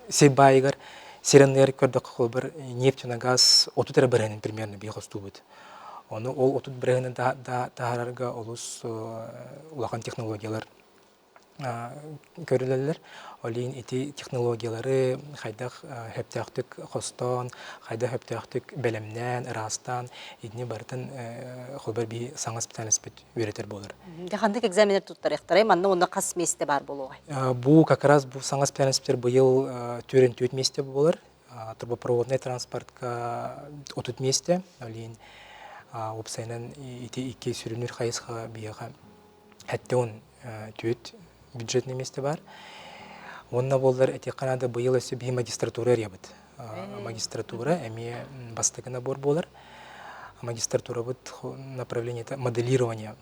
I: сир баайыгар сир анныгар көрдөххө холобур нефть уонна газ 30 эрэ бырыһыанын примерно биһи хостуубут. Ону ол 30 бырыһыаны таһаарарга олус улахан технологиялар көрүлэллэр. Ол иһин ити технологиялары хайдах сөптөөхтүк хостоон, хайдах сөптөөхтүк бэлэмнээн, ыраастаан итини барытын холбор биһи саҥа специальностьпыт үөрэтэр буолар.
A: Ханнык экзаменнар туттарыахтарай? Манна уонна хас миэстэ баар буолуоҕай?
I: Бу как раз бу саҥа специальностьпытыгар быйыл 44 миэстэ буолар. Трубопроводный транспортка 30 миэстэ. Ол иһин уопсайынан ити икки сүрүннүүр хайысха биһиэхэ 74 бюджетный миэстэ баар. Уонна буоллар этиэххэ наада быйыл өссө биһи магистратура эрийэбит. Магистратура эмиэ бастакы набор буолар. Магистратурабыт направлениета моделирование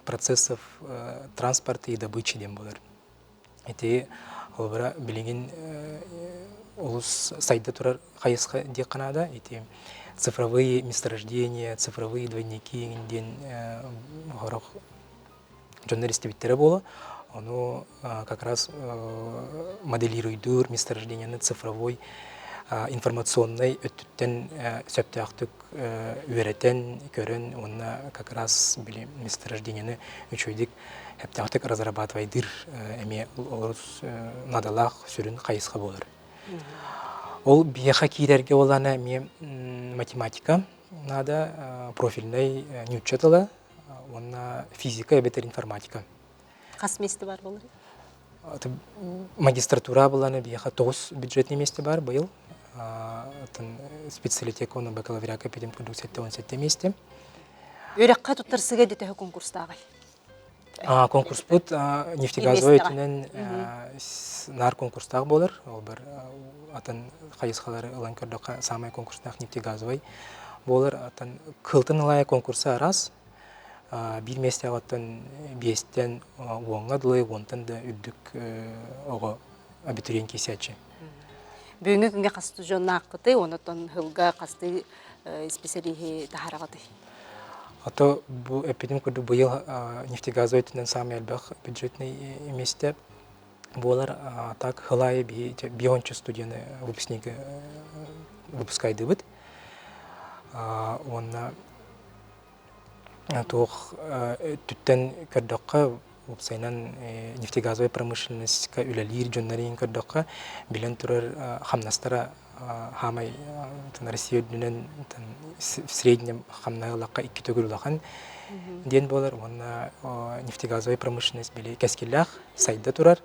I: процессов транспорта и добычи диэн буолар. Ити холобура билигин олус сайда турар хайысха диэххэ наада. Ити цифровые месторождения, цифровые двойники диэн сорох дьоннор истибиттэрэ буолуо. Ону как раз моделируйдуур месторождениены цифровой информационнай өттүттэн сөптөөхтүк үөрэтэн, көрөн уонна как раз били месторождениены үчүгэйдик сөптөөхтүк разрабатывайдыыр эмиэ олус наадалаах сүрүн хайысха буолар. Ол биһиэхэ киирэргэ буоллаҕына эмиэ математика наада, профильнай нуучча тыла уонна физика эбэтэр информатика.
A: Хас миэстэ бар буолар?
I: Магистратура буланы биһиэхэ тоҕус бюджетный миэстэ бар быйыл. Специалитет уонна бакалавриат эпидем курдук 77 миэстэ.
A: Үөрэххэ туттарсыга төһө конкурстааҕый?
I: Конкурспут нефтегазовай өттүнэн наар конкурстаах буолар. Ол бар атын хайысхалары ылан көрдөххө саамай конкурстаах нефтегазовай буолар. Атын кылтын ылайа конкурса араас. Биир миэстэҕэ оттон биэстэн уоҥҥа дылы уонтан да үрдүк оҕо абитуриент киирсээччи.
A: Бүгүҥҥү күҥҥэ хас дьоннааххытый, онтон сылга хастыы исписэлииһи таһаараҕытый?
I: А то бу эппитим курдук быйыл нефтегазовай өттүнэн саамай элбэх бюджетный миэстэ буолар. Так сыл аайы биһи бионча студены выпускники выпускайдыбыт. Уонна туох өттүттэн көрдөххө уопсайынан нефтегазовай промышленностька үлэлиир дьоннор көрдөххө билэн турар хамнастара хаамай Россия үрдүнэн в среднем хамнаһы ыллахха икки төгүл улахан диэн буолар уонна нефтегазовай промышленность били кэскиллээх сайда турар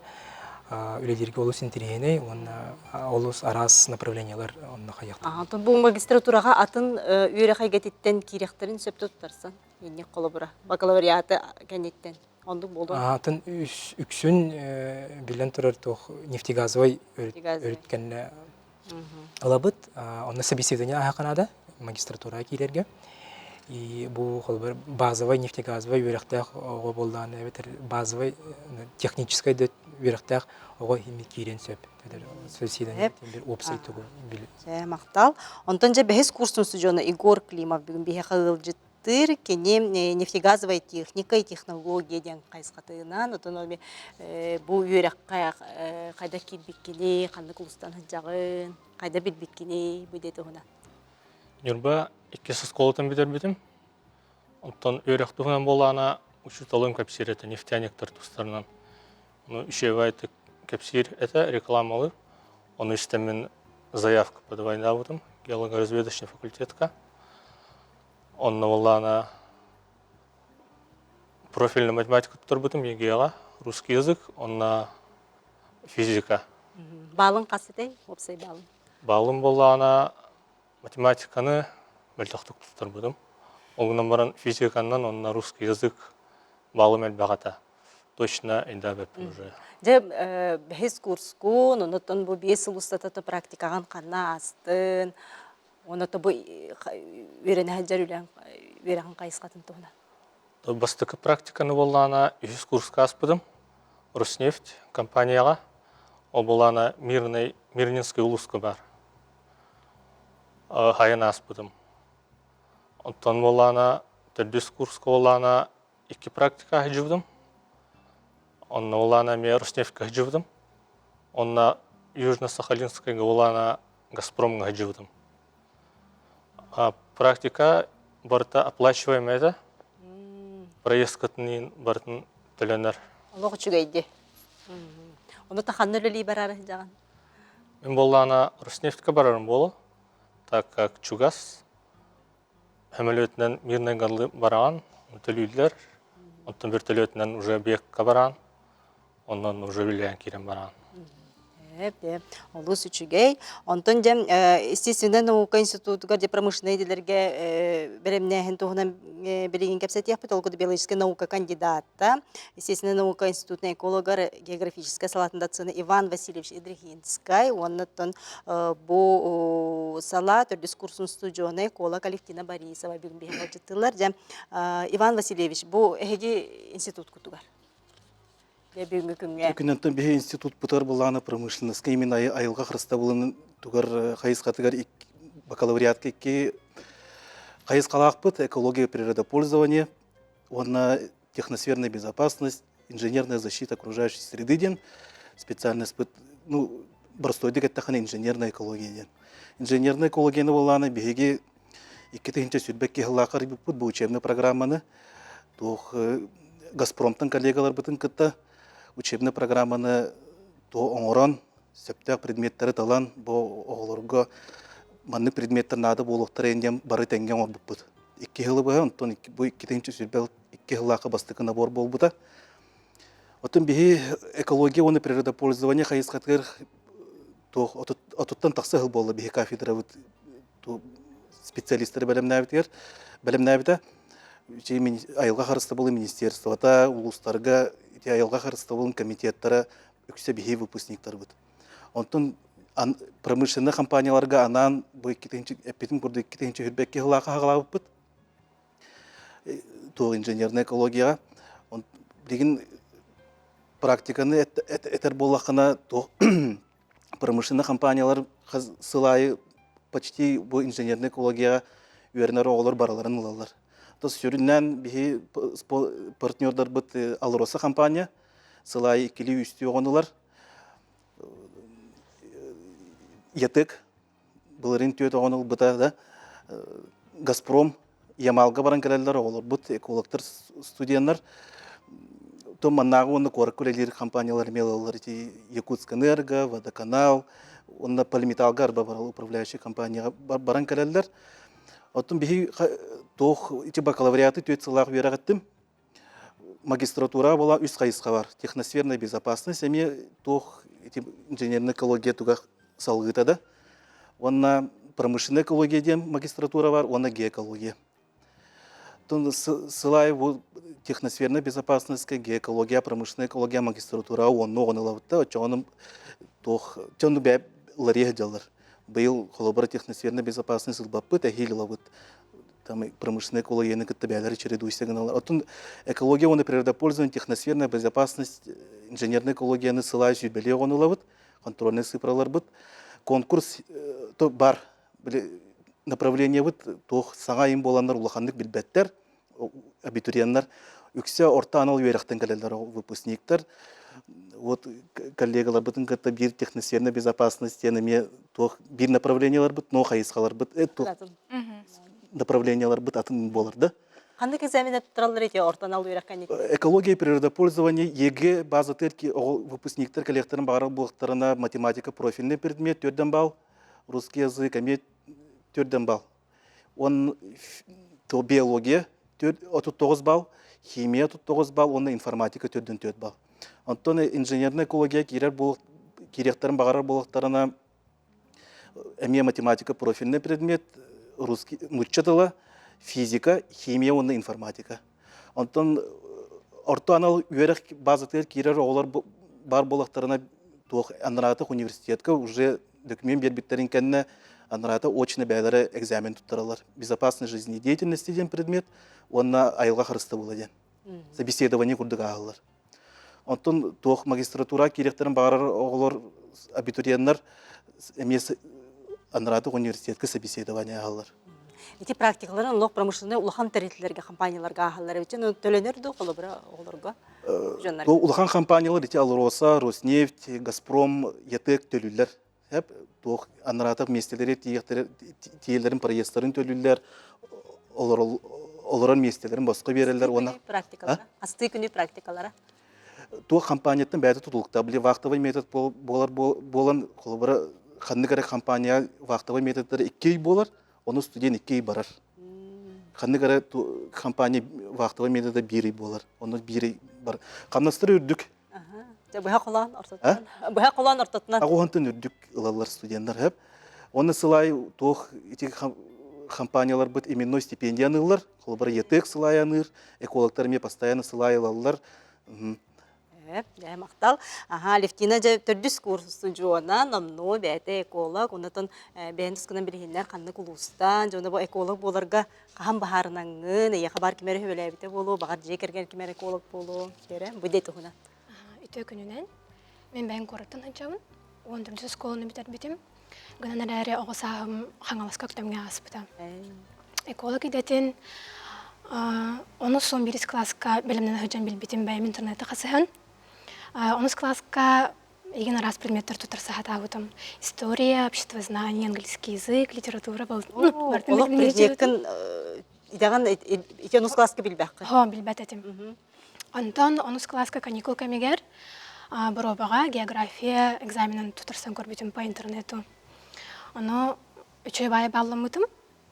I: үлэлииргэ олус интэриэһинэй уонна олус араас направлениелар онно хайыахтар.
A: Бу магистратураҕа атын үөрэх эйгэтиттэн киирэхтэрин сөп туттарсан инник холобура бакалавриаты кэнниттэн. Оннук буолуо.
I: Атын үксүн биллэн турар туох нефтегазовай өрүт кэннэ ылабыт. Онно собеседование ааһа наада магистратураҕа киирэргэ. И бу холобур базовай нефтегазовай үөрэхтээх оҕо буоллаҕына эбэтэр базовай техническай да үөрэхтээх оҕо ими киириэн сөп. Собеседование бир уопсай тугу
A: Махтал. Онтон дьэ бэһис курсун студиона Егор Климов бүгүн биһиэхэ ыалдьыт Тыр кини нефтегазовая техника и технология диэн хайысхатынан, отон бу үөрэххэ хайда киирбиккиний, ханнык улуустан сылдьаҕын, хайда билбиккиний бу идэ туһунан.
J: Ньурба иккис оскуолатын бүтэрбитим. Оттон үөрэх туһунан буоллаҕына учууталым кэпсиир этэ нефтяниктар тустарынан. Ону үчүгэйдик кэпсиир этэ, рекламалыыр. Ону истэммин заявка подавайдаабытым геолого-разведочный факультетка. Онно буоллаҕына профильный математика туттарбытым ЕГЭ-ҕа, русский язык, онно физика.
A: Баалыҥ хас этэй, уопсай баалыҥ?
J: Баалым буоллаҕына математиканы мөлтөхтүк туттарбытым. Ол гынан баран физиканнан онно русский язык баалым элбэх этэ. Точно өйдөөбөппүн уже.
A: Дьэ, бэһис курскун, оннуттан бу 5 сыл устата практикаҕын ханна аастын, Уонна бу үөрэнэ сылдьар үлэҥ үөрэҕин хайысхатын туһунан.
J: Бастакы практиканы буоллаҕына үһүс курска ааспытым. Роснефть компанияҕа. Ол буоллаҕына Мирный, Мирнинский улууска баар. Хайан ааспытым. Оттон буоллаҕына төрдүс курска буоллаҕына икки практика сылдьыбытым. Онно буоллаҕына эмиэ Роснефтька сылдьыбытым. Онно Южно-Сахалинскайга буоллаҕына Газпромҥа сылдьыбытым. Практика барыта оплачиваемая этэ. Проездкатын барытын төлөнөр.
A: Олох үчүгэйди. Ону та ханна үлэлии барар сылдьаҕын?
J: Мин буоллаҕына Роснефтька барарым буолуо. Так как чугас сөмөлүөтүнэн Мирнай Гарлы бараҕын, төлүүллэр. Оттон вертолетунан уже объектка бараҕын. Онон уже үлэлээн киирэн бараҕын.
A: Эп, олус үчүгэй. Онтон дьэ естественнай наука институтугар дьэ промышленнай идэлэргэ бэлэмнээһин туһунан билигин кэпсэтиэхпит. Ол курдук биологическай наука кандидата, естественнай наука институтун экологар географическай салаатын доцена Иван Васильевич Идрихинскай уонна оттон бу салаа төрдүс курсун студиона эколог Алевтина Борисова бүгүн биһиги ыалдьыттыылар. Дьэ Иван Васильевич, бу эһиги институткутугар бүгүҥҥү күҥҥэ
K: Күннэнтэн биһи институтпутар былаана промышленностка именно айылҕа харыстабылын тугар хайысхатыгар бакалавриатка икки хайысхалаахпыт экология природопользование уонна техносферная безопасность инженерная защита окружающей среды диэн специальностьпыт ну боростуойдук эттэххинэ инженерная экология диэн инженерная экологияны буоллаана биһиги 2022 сыллаахха арыйбыппыт бу учебный программаны туох Газпромтан коллегаларбытын кытта учебный программаны туох оҥорон сөптөөх предметтэри талан бу оҕолорго маннык предметтэр наада буолуохтара диэн бары тэҥҥэ оҥорбуппут. Икки сылы быһа, онтон бу 2022 сыллаахха бастакы набор буолбута. Оттон биһи экология уонна природопользование хайысхатыгар туох отуттан тахса сыл буолла биһи кафедрабыт специалистары бэлэмнээбитигэр бэлэмнээбитэ айылҕа харыстабылын министерствота улуустарга ити айылҕа харыстабылын комитеттара үксэ биһи выпускниктарбыт онтон промышленнай компанияларга анаан бу эппитим курдук 2022 сыллаахха хаҕалаабыппыт туох инженерная экологияҕа билигин практиканы этэр буоллаххына туох промышленнай компаниялар сыл аайы почти бу инженерная экологияҕа үөрэнэр оҕолор барыларын ылаллар. То сүрүннээн биһи партнердарбыт Алроса компания сыл аайы иккилии үстүү оҕону ылар. ЯТЭК былырыын түөрт оҕону ылбыта да Газпром Ямалга баран кэлэллэр оҕолорбут экологтар студеннар то маннааҕы уонна куоракка үлэлиир компаниялар эмиэ ылаллар ити Якутскэнерго, Водоканал уонна Полиметалга арба барал управляющай компанияҕа баран кэлэллэр. Оттон биһи туох ити бакалавриаты түөрт сыллаах үөрэҕиттим. Магистратура була үс хайысха бар. Техносферная безопасность эмиэ туох ити инженерная экология туга салгыыта да. Уонна промышленная экология диэн магистратура бар, уонна геокология. Оттон сылай бу техносферная безопасность, геэкология, промышленная экология магистратура уонна оҕону ылабытта. Оччоҕону туох дьону бэйэ лария сылдьаллар. Быйыл холобура техносферная безопасность ылбаппыт, эһиил ылабыт. Там промышленная экологияны кытта бэйэлэри чередуйся гыналар. Оттон экология уонна природопользование, техносферная безопасность, инженерная экологияны сылай сүүрбэлии оҕону ылабыт, контрольный цифраларбыт. Конкурс бар били направлениебыт туох саҥа айым буоланнар улаханнык билбэттэр абитуриеннар үксэ орто анал үөрэхтэн кэлэллэр выпускниктар вот коллегаларбытын кытта биир техносферная безопасность диэн эмиэ туох биир направлениеларбыт но хайысхаларбыт туох направлениеларбыт атын буолар да
A: Ханнык экзамен туттараллар ити орто анал үөрэх кэнниттэн?
K: Экология и природопользование ЕГЭ базатыгар выпускниктар кэлиэхтэрин баҕарар буолуохтарына математика профильный предмет төрдөн балл русский язык эмиэ төрдөн балл. Он то биология 39 балл, химия 39 балл уонна информатика төрдөн 4 балл. Онтон инженерная экология киирэр киириэхтэрин баҕарар буолуохтарына эмиэ математика профильный предмет, русский нуучча тыла, физика, химия уонна информатика. Онтон орто анал үөрэх базатыгар киирэр оҕолор баар буоллахтарына туох анараатых университетка уже документ биэрбиттэрин кэннэ анараата очно бэйэлэрэ экзамен туттараллар. Безопасной жизнедеятельности диэн предмет уонна айылҕа харыстабыла диэн. Собеседование курдук ааһаллар. Онтон туох магистратура киириэхтэрин баҕарар оҕолор абитуриеннар эмиэ анараатых университетка собеседование ааһаллар.
A: Ити практикаларын олох промышленнай улахан тэрилтэлэргэ, компанияларга ааһаллар эбит. Төлөнөр дуу холобура оҕолорго?
K: Дьоннорго? Улахан компаниялар ити Алроса, Роснефть, Газпром, ЯТЭК төлүүллэр. Эп туох анараатах миэстэлэри тиийэллэрин проездтарын төлүүллэр, олорор миэстэлэрин босхо биэрэллэр уонна
A: практикалара. Астыы күнү практикалара.
K: Туох компанияттан бэйэтэ тутулуктаах. Били вахтовый метод буолар буолан, холобура, ханнык эрэ компания вахтовый методтара икки ый буолар, ону студент икки ый барар. Ханнык эрэ компания вахтовый метода биир ый буолар, ону биир ый бар. Хамнастара үрдүк.
A: Быһа холоон ортотунан. Быһа холоон ортотунан.
K: Аҕуһантан үрдүк ылаллар студенттар хөп. Онно сылай туох ити компанияларбыт именной стипендия аныыллар. Холобура ЯТЭК сылай аныыр, экологтар эмиэ постоянно сылай ылаллар.
A: Дьэ, махтал. Аха, Левтина дьэ төрдүс курс устудьуона, номнуо бэйэтэ эколог, оннотон бэйэн тускунан билиһиннэр ханнык улуустан, дьоно бу эколог буоларга хаһан баһаарынаҥҥын, эйиэхэ баар ким эрэ үбэлээбитэ буолуо, баҕар дьиэ кэргэн ким эрэ эколог буолуо, дэрэ, бу дэ туһунан.
L: Үтүө күнүнэн. Мин бэйэм куораттан сылдьабын. 14 оскуоланы бүтэрбитим. Гынан эрээри оҕо сааһым Хаҥаласка Өктөмҥө ааспыта. Эколог идэтин онус 11 кылааска бэлэмнэнэ сылдьан билбитим бэйэм интернеты хасыһан. Онус кылааска игин араас предметтэр туттарса сатаабытым. История, обществознание, английский язык, литература был.
A: Олох предмеккин идэҕин ити онус кылааска билбэххин?
L: Хо, билбэт этим. Онтон онус кылааска каникул кэмигэр боруобаҕа география экзаменын туттарсан көрбүтүм по интернету. Ону үчүгэй баайы баалламмытым.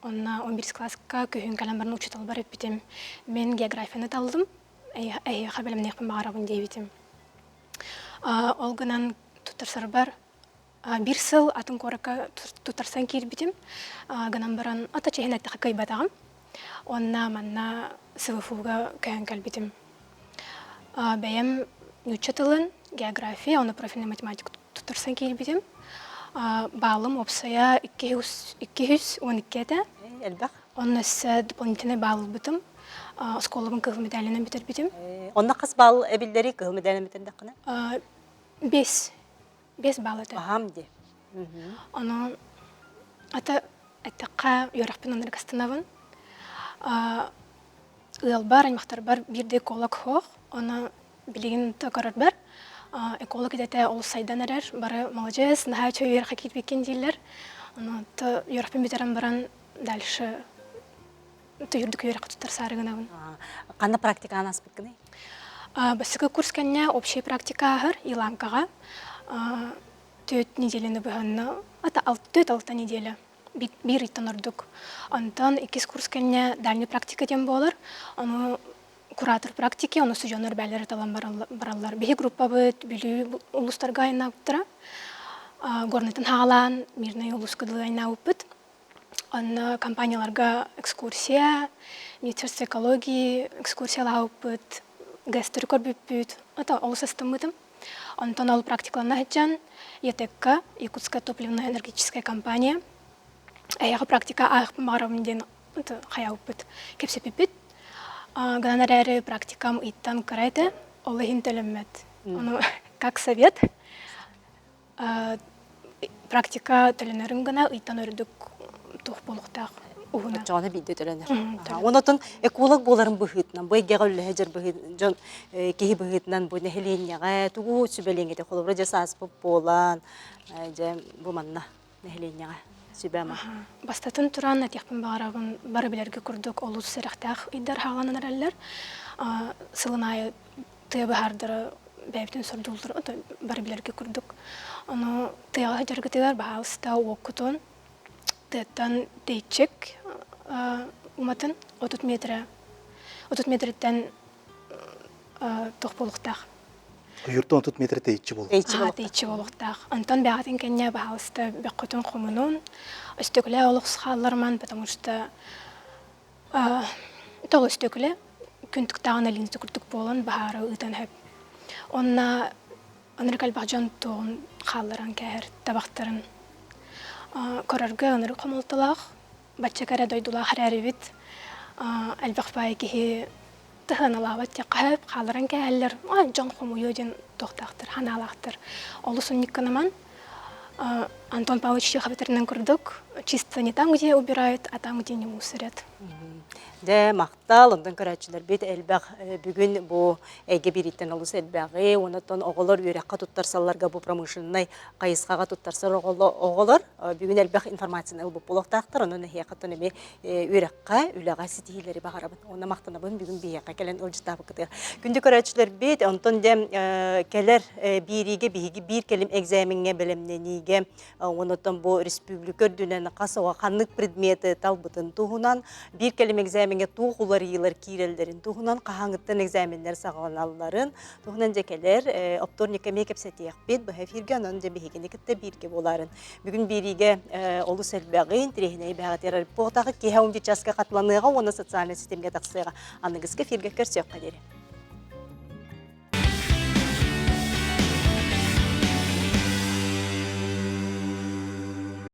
L: Онно 11 класска күһүн кэлэн баран учууталбар эппитим. Мин географияны таллым, эһиэхэ бэлэмниэхпин баҕарабын диэбитим. Ол гынан туттарсарбар биир сыл атын куоракка туттарсан киирбитим. Гынан баран ата чиһин эттэхэ кыайбатаҕым. Уонна манна СВФУ-га көһөн кэлбитим. Бэйэм нуучча тылын, география уонна профильнай математика туттарсан киирбитим. Баалым уопсайа 212 этэ.
A: Элбэх.
L: Онно өссө дополнительный баал ылбытым. Оскуолабын кыһыл медалынан бүтэрбитим.
A: Онно хас баал эбиллэрий кыһыл медалынан бүтэрдэххинэ?
L: Бес. Бес балл этэ.
A: Аһам ди.
L: Ону ата эттэххэ үөрэхпин оннук астынабын. Ыалбар, аймахтарбар биирдэ эколог суох. Ону билигин көрөрбөр эколог идэтэ олус сайдан эрэр. Бары маладьыас, наһаа үчүгэй үөрэххэ киирбиккин дииллэр. Ону үөрэхпин бүтэрэн баран дальше үрдүк үөрэххэ туттар саарыгынабын.
A: Ханна практиканы аспыккыный?
L: Бастакы курс кэннэ общая практика ааһар Иланкаҕа төрт неделяны быһанна, ата төрт алта неделя биир ыйтан ордук. Онтон иккис курс кэннэ дальний практика диэн буолар. Ону куратор практики, ону студеннар бээлэрэ талан бараллар. Биһи группабыт Бүлүү улуустарга айаннаабыттара. Горнайтан хаалаан Мирнэй улууска дылы айаннаабыппыт. Онно компанияларга экскурсия, Министерство экологии экскурсиялаабыппыт, ГЭС-тэри көрбүппүт. Это олус астыммытым. Онтон ол практикалана сылдьан ЯТЭК-ка, Якутская топливно-энергетическая компания, эһиэхэ практика ааһыахпын баҕарабын диэн хайаабыппыт, кэпсэппиппит. Гынан эрээри практикам ыйтан кыра этэ, ол иһин төлөммөт. Ону как совет практика төлөнөрүн гына ыйтан үрдүк туох буолуохтаах уһуна.
A: Оччоҕуна биирдэ төлөнөр. Онотон эколог буоларын быһыытынан, бу эйгэҕэ үллэһэ дьар дьон киһи быһыытынан бу нэһилиэнньэҕэ тугу сүбэлиэҥ этэ? Холобура дьэ сааспыт буолан, дьэ бу манна нэһилиэнньэҕэ сүбэ-ама.
L: Бастатан туран этиэхпин баҕарабын, бары билэргэ курдук олус сэрэхтээх ыйдар хааланан эрэллэр. Сылын аайы тыа баһаардара бэйэбитин сордууллар бары билэргэ курдук. Ону тыаҕа сылдьаргытыгар баһаалыста уоккутун тыаттан тэйиччик уматын 30 метрэ 30 метрттэн туох буолуохтаах.
K: Ойууртан 30 метр тэйиччи буолуохтаах.
L: Тэйиччи буолуохтаах. Онтон бэҕэтин кэннэ баһаалыста бөххүтүн хомунун, өстөкүлэ олох хаалларман, потому что Тоҕо өстөкүлэ күн тыктааҕын линза курдук буолан баһаары ыытан сөп. Онно ынырык элбэх дьон туоҕун хаалларан кээһэр табахтарын көрөргө ынырык хомолтолоох, бачча кэрэ дойдулаах эрээрибит элбэх баай киһи тыһыаналаабат диэххэ сөп, хаалларан кээһэллэр, дьон хомуйуо диэн туохтаахтар, ханаалаахтар. Олус унньукканаман Антон Павлович Чехов курдук чисто не там, где убирают, а там, где не мусорят.
A: Дьэ, махтал, онтон көрөөччүлэрбит элбэх бүгүн бу эйгэ биириттэн олус элбэҕи, онтон оҕолор үөрэххэ туттарсалларга бу промышленнай хайысхаҕа туттарсар оҕолор бүгүн элбэх информацияны ылбыт буолуохтаахтар, онон эһиэхэ эмиэ үөрэххэ, үлэҕэ ситиһиилэри баҕарабын. Уонна махтанабын бүгүн биһиэхэ кэлэн ыалдьыттаабыккытыгар. Күндү көрөөччүлэрбит, онтон дьэ кэлэр биэриигэ биһиги биир кэлим экзамеҥҥа бэлэмнэниигэ, онтон бу республика үрдүнэн хас оҕо ханнык предметы талбытын туһунан, биир кэлим экзамеҥҥа туох уларыйыылар киирэллэрин туһунан, хаһааҥҥыттан экзаменнэр саҕаланалларын туһунан дьэ кэлэр оптуорньукка эмиэ кэпсэтиэхпит. Быһа эфиргэ онон дьэ биһигини кытта бииргэ буоларын. Бүгүн биэриигэ олус элбэҕи, интэриэһинэйи бэҕэтиэр буотаҕы киэһэ 11 часка хатыланыаҕа уонна социальнай ситимҥэ тахсыаҕа. Аныгыскы эфиргэ көрсүөххэ диэри.